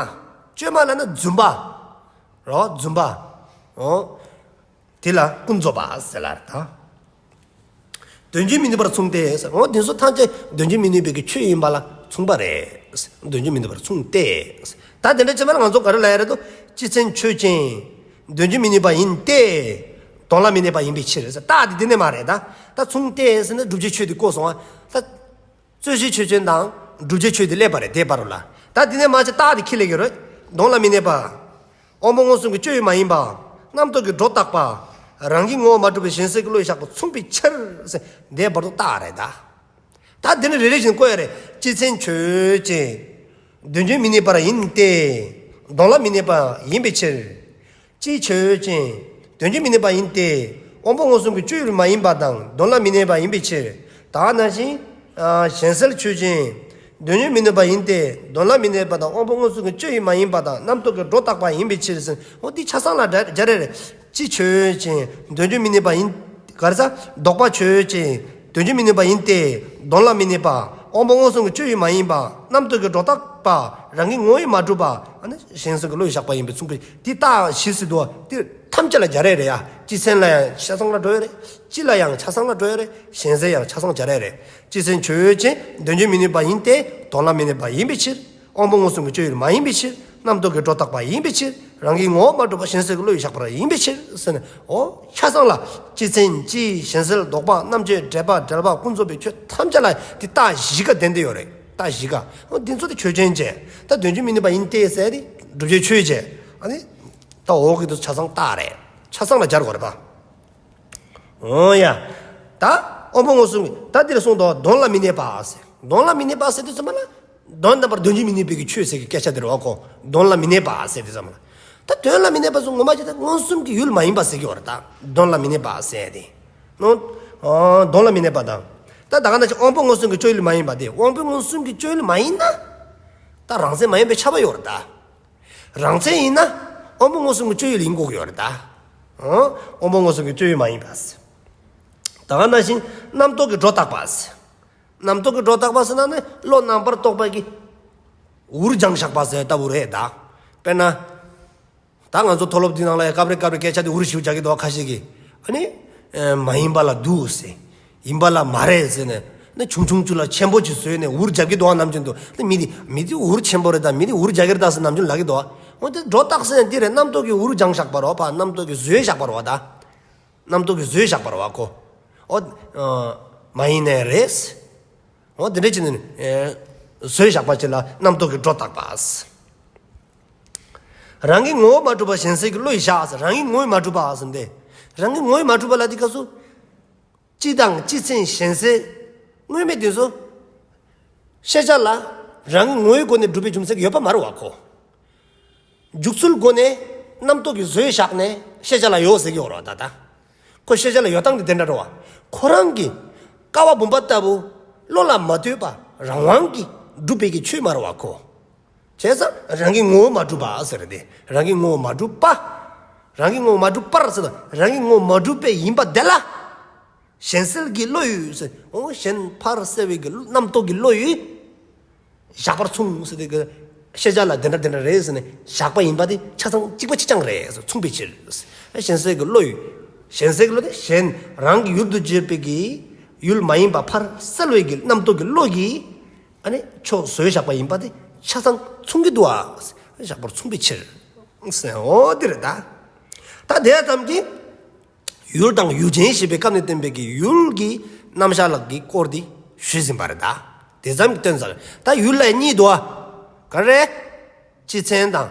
བཅོས་མ་ལ་ན་རྫུན་པ། རོ་རྫུན་པ། འོ། དེ་ལ་ཀུན་རྫོབ་པ་ཟེར་ལ་རེད་ད། དོན་གཅིག་མི་ནུས་པར་མཚུངས་ཏེ་ཟེར། འོ་དེ་ཚོ་ཐམས་ཅད་དོན་གཅིག་མི་ནུས་པའི་གི་ཆོས་ཡིན་པ་ལ་མཚུངས་པ་རེད། དོན་གཅིག་མི་ནུས་པར་མཚུངས་ཏེ། ད་དེ་འདྲ་བྱས་པ་ལ་ང་ཚོ་ག་རེ་ལབ་ཡ་རེད་དོ། སྤྱི་མཚན་ཆོས་ཅན། དོན་གཅིག་མི་ནུས་པ་ཡིན་ཏེ། དོན་ལ་མི་གནས་པ་ཡིན་པའི་ཕྱིར་ཟེར། རྟགས་དེ་དེ་ནས་མ་རེད་ད། ད་མཚུངས་ཏེ་ཟེར་ན་བསྒྲུབ་བྱའི་ཆོས་དེ་བཀོད་སོང་ཨ། ད། རྩོད་གཞི་ཆོས་ཅན་དང་བསྒྲུབ་བྱའི་ཆོས་དེ་སླེབས་པ་རེད་དེའི་བར་རུ་ལ། ད་དེ་ནས་མ་ཆ་རྟགས་དེ་ཁྱེར་ལེ་གི་རེད། དོན་ལ་མི་གནས་པ། དབང་པོ་མངོན་སུམ་གྱི་སྤྱོད་ཡུལ་མ་ཡིན་པ། རྣམ་རྟོག་གི་སྒྲོ་བཏགས་པ། རང་གི་ངོ་བོ་མ་གྲུབ་པའི་གཞན་སེལ་གྱི་བློ་ཡིས་བཞག་པ་མཚུངས་པའི་ཕྱིར་ཟེར་དེའི་བར་དུ་རྟགས་རེད་ད། ད་དེ་ནི་རེ་རེ་བཞིན་བཀོད་ཡ་རེད། སྤྱི་མཚན་ཆོས་ཅན། དོན་གཅིག་མི་ནུས་པར་ཡིན་ཏེ། དོན་ལ་མི་གནས་པ་ཡིན་པའི་ཕྱིར། སྤྱི་ཆོས་ཅན། དོན་གཅིག་མི་ནུས་པ་ཡིན་ཏེ། དབང་པོ་མངོན་སུམ་གྱི་སྤྱོད་ཡུལ་མ་ཡིན་པ་དང་དོན་ལ་མི་གནས་པ་ཡིན་པའི་ཕྱིར། ད་ནང་བཞིན། གཞན་སེལ་ཆོས་ཅན། དོན་གཅིག་མི་ནུས་པ་ཡིན་ཏེ། དོན་ལ་མི་གནས་པ་དང་དབང་པོ་མངོན་སུམ་གྱི་སྤྱོད་ཡུལ་མ་ཡིན་པ་དང་རྣམ་རྟོག་གི་སྒྲོ་བཏགས་པ་ཡིན་པའི་ཕྱིར་ཟེར། འོ་འདི་ཆ་ཚང་ལ་སྦྱར་ཡ་རེད། སྤྱི་ཆོས་ཅན། དོན་གཅིག་མི་ནུས་པ་ཡིན། ག་རེ་ཟ། ལྡོག་པ་ཆོས་ཅན། དོན་གཅིག་མི་ནུས་པ་ཡིན་ཏེ། དོན་ལ་མི་གནས་པ། དབང་པོ་མངོན་སུམ་གྱི་སྤྱོད་ཡུལ་མ་ཡིན་པ། རྣམ་རྟོག་གི་སྒྲོ་བཏགས་པ། རང་གི་ངོ་བོས་མ་གྲུབ་པ། ཨ་ནི་གཞན་སེལ་གྱི་བློ་ཡིས་བཞག་པ་ཡིན་པའི་མཚུངས་པའི་དེ་རྟགས་བཞི་ཟེར་འདུག་བ། དེ་ཐམས་ཅད་ལ་སྦྱར་ཡ་རེད་ཡ། སྤྱི་མཚན་ལ་ཡང་ཆ་ཚང་ལ་འགྲོ་ཡ་རེད། སྤྱི་ལ་ཡང་ཆ་ཚང་ལ་འགྲོ་ཡ་རེད། གཞན་སེལ་ཡང་ཆ་ཚང་སྦྱར་ཡ་རེད། སྤྱི་མཚན་ཆོས་ཅན། དོན་གཅིག་མི་ནུས་པ་ཡིན་ཏེ། དོན་ལ་མི་གནས་པ་ཡིན་པའི་ཕྱིར། དབང་པོ་མངོན་སུམ་གྱི་སྤྱོད་ཡུལ་མ་ཡིན་པའི་ཕྱིར། རྣམ་རྟོག་གི་སྒྲོ་བཏགས་པ་ཡིན་པའི་ཕྱིར། རང་གི་ངོ་བོ་མ་གྲུབ་པ་གཞན་སེལ་གྱི་བློ་ཡིས་བཞག་པ་ཡིན་པའི་ཕྱིར་ཟེར་ནས། འོ་ཆ་ཚང་ལ་སྤྱི་མཚན། སྤྱི། གཞན་སེལ། ལྡོག་པ། རྣམ་གཅོད། འབྲེལ་པ། འབྲེལ་བ། ཀུན་རྫོབ་པའི་ཆོས་ཐམས་ཅད་ལ་དེ་རྟགས་བཞི་ཀ་ལྡན་བསྡད་ཡོད་རེད། རྟགས་བཞི་ཀ། འོ་འདི་ཚོ་དེ་ཆོས་ཅན་བྱས། ད་དོན་གཅིག་མི་ནུས་པ་ཡིན་ཏེ་ཟེར་དེ་བསྒྲུབ་བྱའི་ཆོས་བྱས། ཨ་ནི། ད་འོག་གི་དེ་ཆ་ཚང་རྟགས་རེད། ཆ་ཚང་ལ་སྦྱར་དགོས་རེད་པ། འོ་ཡ། ད་དབང་པོ་མངོན་སུམ་གྱི་ད་འདིར་གསུངས་དོ། དོན་ལ་མི་གནས་པ་ཟེར། དོན་ལ་མི་གནས་པ་ཟེར་དུས་ཙམ་པ་ལ། དོན་དམ་པར་དོན་གྱིས་མི་གནས་པའི་གི་ཆོས་ཟེར་གི་སྐད་ཆ་དེ་རེད་བ་ཁོ། དོན་ལ་མི་གནས་པ་ཟེར་དུས་ཙམ་པ་ལ། ད་དོན་ལ་མི་གནས་པ་ཟེར་ངོ་མ་ཅི་ད་མངོན་སུམ་གྱི་ཡུལ་མ་ཡིན་པ་ཟེར་གི་བ་རེད་ད། དོན་ལ་མི་གནས་པ་ཟེར་ཏེ། ནོ། ཨ། དོན་ལ་མི་གནས་པ་དང་། ད་ད་ག་ན་ཅི་དབང་པོ་མངོན་སུམ་གྱི་སྤྱོད་ཡུལ་མ་ཡིན་པ་དེ་དབང་པོ་མངོན་སུམ་གྱི་སྤྱོད་ཡུལ་མ་ཡིན་ན། ད་རང་མཚན་མ་ཡིན་པའི་ཁྱབ་པ་ཡོད་རེད་ད། རང་མཚན་ཡིན་ན་དབང་པོ་མངོན་སུམ་གྱི་སྤྱོད་ཡུལ་ཡིན་དགོས་ཀྱི་ཡོད་རེད་ད། ཨང་། དབང་པོ་མངོན་སུམ་གྱི་སྤྱོད་ཡུལ་མ་ཡིན་པ། ད་ག་ནང་བཞིན་རྣམ་རྟོག་གི་སྒྲོ་བཏགས་པ། རྣམ་རྟོག་གི་སྒྲོ་བཏགས་པ་ཟེར་ན་ནི་བློ་རྣམ་པར་རྟོག་པ་གི་འུར་སྦྱང་བཞག་པ་ཟེར་ལྟ་བུ་རེད་ད། དཔེར་ན། ད་ང་ཚོ་མཐོ་སློབ་འདི་ནང་ལ་ཡང་སྐབས་རེ་སྐབས་རེ་སྐད་ཆ་དེ་འུར་ཞིག་རྒྱག་གི་འདུག་ཁ་ཤས་ཀྱིས། ཨ་ནི། ཨེ། མ་ཡིན་པ་ལ་འདུག་ཟེར། ཡིན་པ་ལ་མ་རེད་ཟེར་ནས་ནི་ཆུང་ཆུང་ཆུ་ལ་ཆེན་པོ་ཅིག་བཟོས་ནས་འུར་རྒྱབ་ཀྱི་འདུག་ནམ་རྒྱུན་དུ། ནི་མི་དེ་མི་དེ་འུར་ཆེན་པོ་རེད་ད། མི་དེ་འུར་རྒྱག་གི་རེད་ད་ཟེར་ནམ་རྒྱུན་ལབ་ཀྱི་འདུག་འོ་དེ་སྒྲོ་བཏགས་ཟེར་ནས་འདི་རེད། རྣམ་རྟོག་གི་འུར་སྦྱང་བཞག་པ་རེད་བ། རྣམ་རྟོག་གི་བཟོས་བཞག་པ་རེད་བ་ད། རྣམ་རྟོག་གི་བཟོས་བཞག་པ་རེད་བ་ཁོ། འོ། ཨ། མ་ཡིན་ནའི་རེད། འོ་དེ་འདྲ་བྱས་ནས་ནི། ཨེ། བཟོས་བཞག་པ་ཅིག་ལ་རྣམ་རྟོག་གི་སྒྲོ་བཏགས་པ། རང་གི་ངོ་བོ་མ་གྲུབ་པ་གཞན་སེལ་གྱི་བློ་ཡིས་བཞག་ཟེར། རང་གི་ངོ་བོ་མ་གྲུབ་པ་ཟེར་ཏེ། རང་གི་ངོ་བོ་མ་གྲུབ་པ་ལ་དེ་སྐབས་སུ། སྤྱི་དང་སྤྱི་མཚན་གཞན་སེལ། དངོས་མེད་དེ་ཚོ། ཤེས་བྱ་ལ་རང་གི་ངོ་བོའི་སྒོ་ནས་གྲུབ་པའི་རྒྱུ་མཚན་ཡོད་པ་མ་རེད་བ་ཁོ། འཇུག་ཚུལ་སྒོ་ནས་རྣམ་རྟོག་གིས་བཟོས་བཞག་ནས་ཤེས་བྱ་ལ་ཡོད་ཟེར་གྱི་ཡོད་རེད་བ་ད་ལྟ། ཁོ་ཤེས་བྱ་ལ་ཡོད་སྟངས་དེ་དེ་འདྲ་རེད་བ། ཁོ་རང་གི་ཀ་བ་བུམ་པ་ལྟ་བུ་བློ་ལ་མ་ལྟོས་པ་རང་དབང་གིས་གྲུབ་པའི་གི་ཆོས་མ་རེད་བ་ཁོ། བྱས་ཙང་རང་གི་ངོ་བོ་མ་གྲུབ་པ་ཟེར་ཏེ། རང་གི་ངོ་བོ་མ་གྲུབ་པ། རང་གི་ངོ་བོ་མ་གྲུབ་པར་ཟེར་ན་རང་གི་ངོ་བོ་མ་གྲུབ་པའི་ཡིན་པ་དེ་ལ། གཞན་སེལ་གྱི་བློ་ཡིས་ཟེར། འོ་གཞན་ཕར་སེལ་བའི་གི་རྣམ་རྟོག་གི་བློ་ཡིས། བཞག་པར་མཚུངས་ཟེར་ཏེ་གི། ཤེས་བྱ་ལ་དེ་འདྲ་དེ་འདྲ་རེད་ཟེར་ནས་བཞག་པ་ཡིན་པ་དེ་ཆ་ཚང་གཅིག་པ་གཅིག་རྐྱང་རེད་ཟེར། མཚུངས་པའི་ཕྱིར། གཞན་སེལ་གྱི་བློ་ཡིས། གཞན་སེལ་གྱི་བློ་དེ་གཞན་རང་གི་ཡུལ་དུ་བྱེད་པའི་གི་ཡུལ་མ་ཡིན་པ་ཕར་སེལ་བའི་གི་རྣམ་རྟོག་གི་བློ་གིས། ཨ་ནི་ཆོས་བཟོས་བཞག་པ་ཡིན་པ་དེ་ཆ་ཚང་མཚུངས་ཀྱི་འདུག་ཨ། བཞག་པར་མཚུངས་པའི་ཕྱིར། ཟེར། འོ་དེ་རེད་ད། ད་དེ་ཙམ་གྱིས། ཡུལ་དང་ཡུལ་ཅན་ཞེས་པའི་སྐབས་ནས་བསྟན་པའི་གི་ཡུལ་གྱི་རྣམ་གཞག་ལ་གི་སྐོར་འདི་ཞུས་ཟིན་པ་རེད་ད། དེ་ཙམ་གྱིས་སྟོན་ཚར། ད་ཡུལ་ལ་གཉིས་འདུག་ཨ། ག་རེ། སྤྱི་མཚན་དང་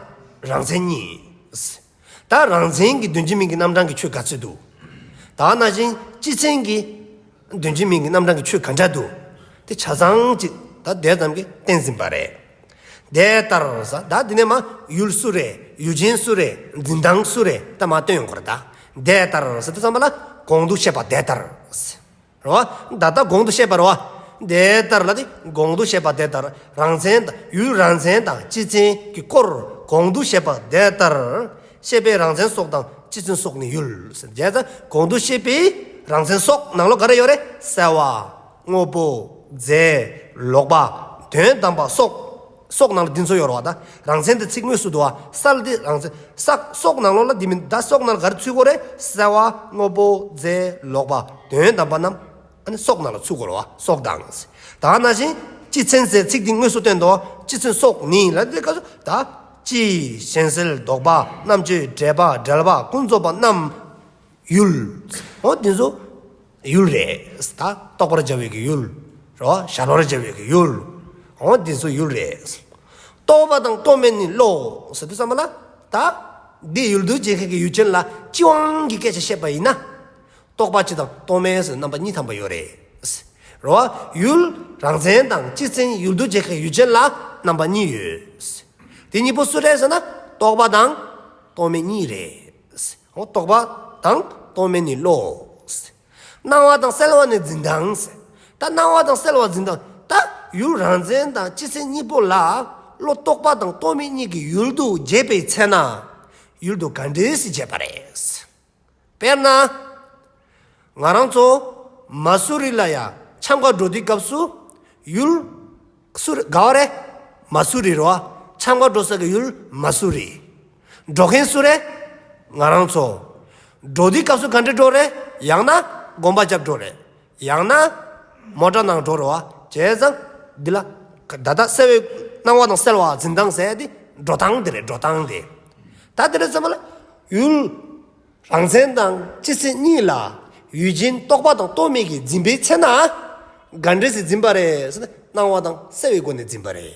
རང་མཚན་གཉིས། ད་རང་མཚན་གྱི་དོན་གཅིག་མིང་གི་རྣམ་གྲངས་ཀྱི་ཆོས་ག་ཚོད་འདུག་ད་ནང་བཞིན་སྤྱི་མཚན་གྱི་དོན་གཅིག་མིང་གི་རྣམ་གྲངས་ཀྱི་ཆོས་ག་འདྲ་འདུག་དེ་ཆ་ཚང་གཅིག་ད་དེ་ཙམ་གྱིས་བསྟན་ཟིན་པ་རེད། དེ་ལྟར་ཟེར། ད་འདི་ནས་མ་ཡུལ་སུ་རེད། ཡུལ་ཅན་སུ་རེད། འཛིན་སྟངས་སུ་རེད། ད་མ་སྟོན་ཡོང་གི་རེད་ད། དེ་ལྟར་ཟེར་དུས་ཙམ་པ་ལ་གོང་དུ་བཤད་པ་དེ་ལྟར་ཟེར། རེད་བ། ད་ལྟ་གོང་དུ་བཤད་པ་རེད་བ། དེ་ལྟར་ལ་དེ་གོང་དུ་བཤད་པ་དེ་ལྟར་རང་མཚན་དང་ཡུལ་རང་མཚན་དང་སྤྱི་མཚན་གྱི་སྐོར་གོང་དུ་བཤད་པ་དེ་ལྟར། བཤད་པའི་རང་མཚན་སོགས་དང་སྤྱི་མཚན་སོགས་ནི་ཡུལ་ཟེར། བྱས་ཙང་གོང་དུ་བཤད་པའི་རང་མཚན་སོགས་ནང་ལོགས་ག་རེ་ཡོད་རེད། གསལ་བ། དངོས་པོ། རྫས། ལོག་པ། དོན་དམ་པ་སོགས། སོགས་ནང་ལ་འདི་ཚོ་ཡོད་རེད་བ་ད། རང་མཚན་དེ་ཚིག་དངོས་སུ་འདུག་བ། གསལ་དེ་རང་མཚན་ས་སོགས་ནང་ལོགས་ལ་འདི་མིན་ད། སོགས་ནང་ལ་ག་རེ་ཚུད་དགོས་རེད། གསལ་བ། དངོས་པོ། རྫས། ལོག་པ། དོན་དམ་པ་རྣམས་ཨ་ནི་སོགས་ནང་ལ་ཚུད་དགོས་རེད་བ། སོགས་དང་། ད་ནང་བཞིན་སྤྱི་མཚན་ཟེར་ཚིག་འདི་དངོས་སུ་བསྟན་ཏོ། སྤྱི་མཚན་སོགས་ནི་ལ་འདི་སྐབས་སུ་ད། སྤྱི། གཞན་སེལ། ལྡོག་པ། རྣམ་གཅོད། འབྲེལ་པ། འབྲེལ་བ་ཀུན་རྫོབ་པ་རྣམས། ཡུལ། འོ་འདི་ཚོ་ཡུལ་རེད། ད་རྟོགས་པར་བྱ་བའི་གི་ཡུལ། རོ། གཞག་པར་བྱ་བའི་གི་ཡུལ། འོ་འདི་ཚོ་ཡུལ་རེད། རྟོག་པ་དང་རྟོག་མེད་ནི་བློ་ཟེར་དུས་ཙམ་པ་ལ། ད་འདི་ཡུལ་དུ་བྱེད་མཁན་གྱི་ཡུལ་ཅན་ལ་སྤྱི་དབང་གི་སྐད་ཆ་བཤད་པ་ཡིན་ན། རྟོག་པ་སྤྱི་དང་རྟོག་མེད་ཟེར་རྣམ་པ་གཉིས་ཐམ་པ་ཡོད་རེད། རོ། ཡུལ་རང་མཚན་དང་སྤྱི་མཚན་ཡུལ་དུ་བྱེད་མཁན་གྱི་ཡུལ་ཅན་ལ་རྣམ་པ་གཉིས་ཡོད། དེ་གཉིས་པོ་སུ་རེད་ཟེར་ན་རྟོག་པ་དང་རྟོག་མེད་གཉིས་རེད། འོ་རྟོག་པ་དང་རྟོག་མེད་ནི་བློ། སྣང་བ་དང་གསལ་བ་ནི་འཛིན་སྟངས། ད་སྣང་བ་དང་གསལ་བ་འཛིན་སྟངས། ད་ཡུལ་རང་མཚན་དང་སྤྱི་མཚན་གཉིས་པོ་ལ་བློ་རྟོག་པ་དང་རྟོག་མེད་གཉིས་ཀྱི་ཡུལ་དུ་བྱེད་པའི་ཚེ་ན། ཡུལ་དུ་ག་འདྲས་སེ་བྱེད་པ་རེད། དཔེར་ན། ང་རང་ཚོ་མ་སུ་རི་ལ་ཡ་འཆམ་ག་འགྲོ་དུས་སྐབས་སུ་ཡུལ། སུ་རེད། ག་བ་རེད། མ་སུ་རི་རེད་བ། འཆམ་ག་འགྲོ་ས་གི་ཡུལ་མ་སུ་རི། འགྲོ་མཁན་སུ་རེད། ང་རང་ཚོ། འགྲོ་དུས་སྐབས་སུ་ག་འདྲ་འགྲོ་རེད། ཡང་ན་གོམ་པ་རྒྱབ་འགྲོ་རེད། ཡང་ན་མོ་ཊ་ནང་འགྲོ་རེད་བ། བྱས་ཙང་འདི་ལ་ད་ལྟ་གསལ་བའི་སྣང་བ་དང་གསལ་བ་འཛིན་སྟངས་ཟེར་དེ་འགྲོ་སྟངས་དེ་རེད། འགྲོ་སྟངས་དེ། ད་དེ་རེད་ཙམ་པ་ལ་ཡུལ། རང་མཚན་དང་སྤྱི་མཚན་གཉིས་ལ་ཡུལ་ཅན་རྟོག་པ་དང་རྟོག་མེད་ཀྱིས་འཛིན་པའི་ཚེ་ན། ག་འདྲས་སེ་འཛིན་པ་རེད་ཟེར་ན་སྣང་བ་དང་གསལ་བའི་སྒོ་ནས་འཛིན་པ་རེད།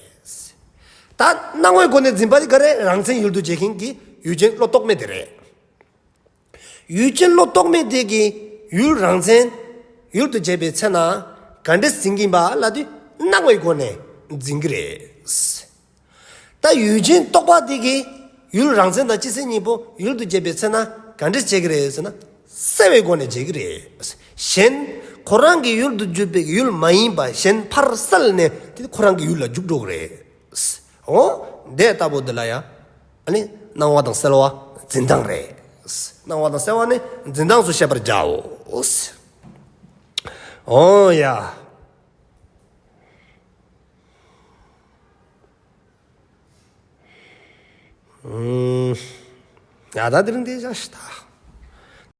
ད་སྣང་བའི་སྒོ་ནས་འཛིན་པ་དེ་ག་རེ། རང་མཚན་ཡུལ་དུ་བྱེད་མཁན་གྱི་ཡུལ་ཅན་བློ་རྟོག་མེད་དེ་རེད། ཡུལ་ཅན་བློ་རྟོག་མེད་དེ་གི་ཡུལ་རང་མཚན། ཡུལ་དུ་བྱེད་པའི་ཚེ་ན་ག་འདྲས་འཛིན་གྱིན་པ་ལབ་དུས་སྣང་བའི་སྒོ་ནས་འཛིན་གྱི་རེད། ད་ཡུལ་ཅན་རྟོག་པ་དེ་གིས་ཡུལ་རང་མཚན་དང་སྤྱི་མཚན་གཉིས་པོ་ཡུལ་དུ་བྱེད་པའི་ཚེ་ན་ག་འདྲས་བྱེད་ཀྱི་རེད་ཟེར་ན། གསལ་བའི་སྒོ་ནས་བྱེད་ཀྱི་རེད། གཞན་ཁོ་རང་གི་ཡུལ་དུ་གྱུར་པའི་ཡུལ་མ་ཡིན་པ་གཞན་ཕར་བསལ་ནས་དེ་ཁོ་རང་གི་ཡུལ་ལ་འཇུག་འགྲོ་གི་རེད། འོ། དེ་ལྟ་བུ་འདི་ལ་ཡང་ཨ་ནི་སྣང་བ་དང་གསལ་བ་འཛིན་སྟངས་རེད། སྣང་བ་དང་གསལ་བ་ནི་འཛིན་སྟངས་སུ་བཤད་པར་བྱའོ། འོ་ཡ། ཨུམ། ཡ་ད་དེ་རིང་འདི་བཞག་ཤི་ད།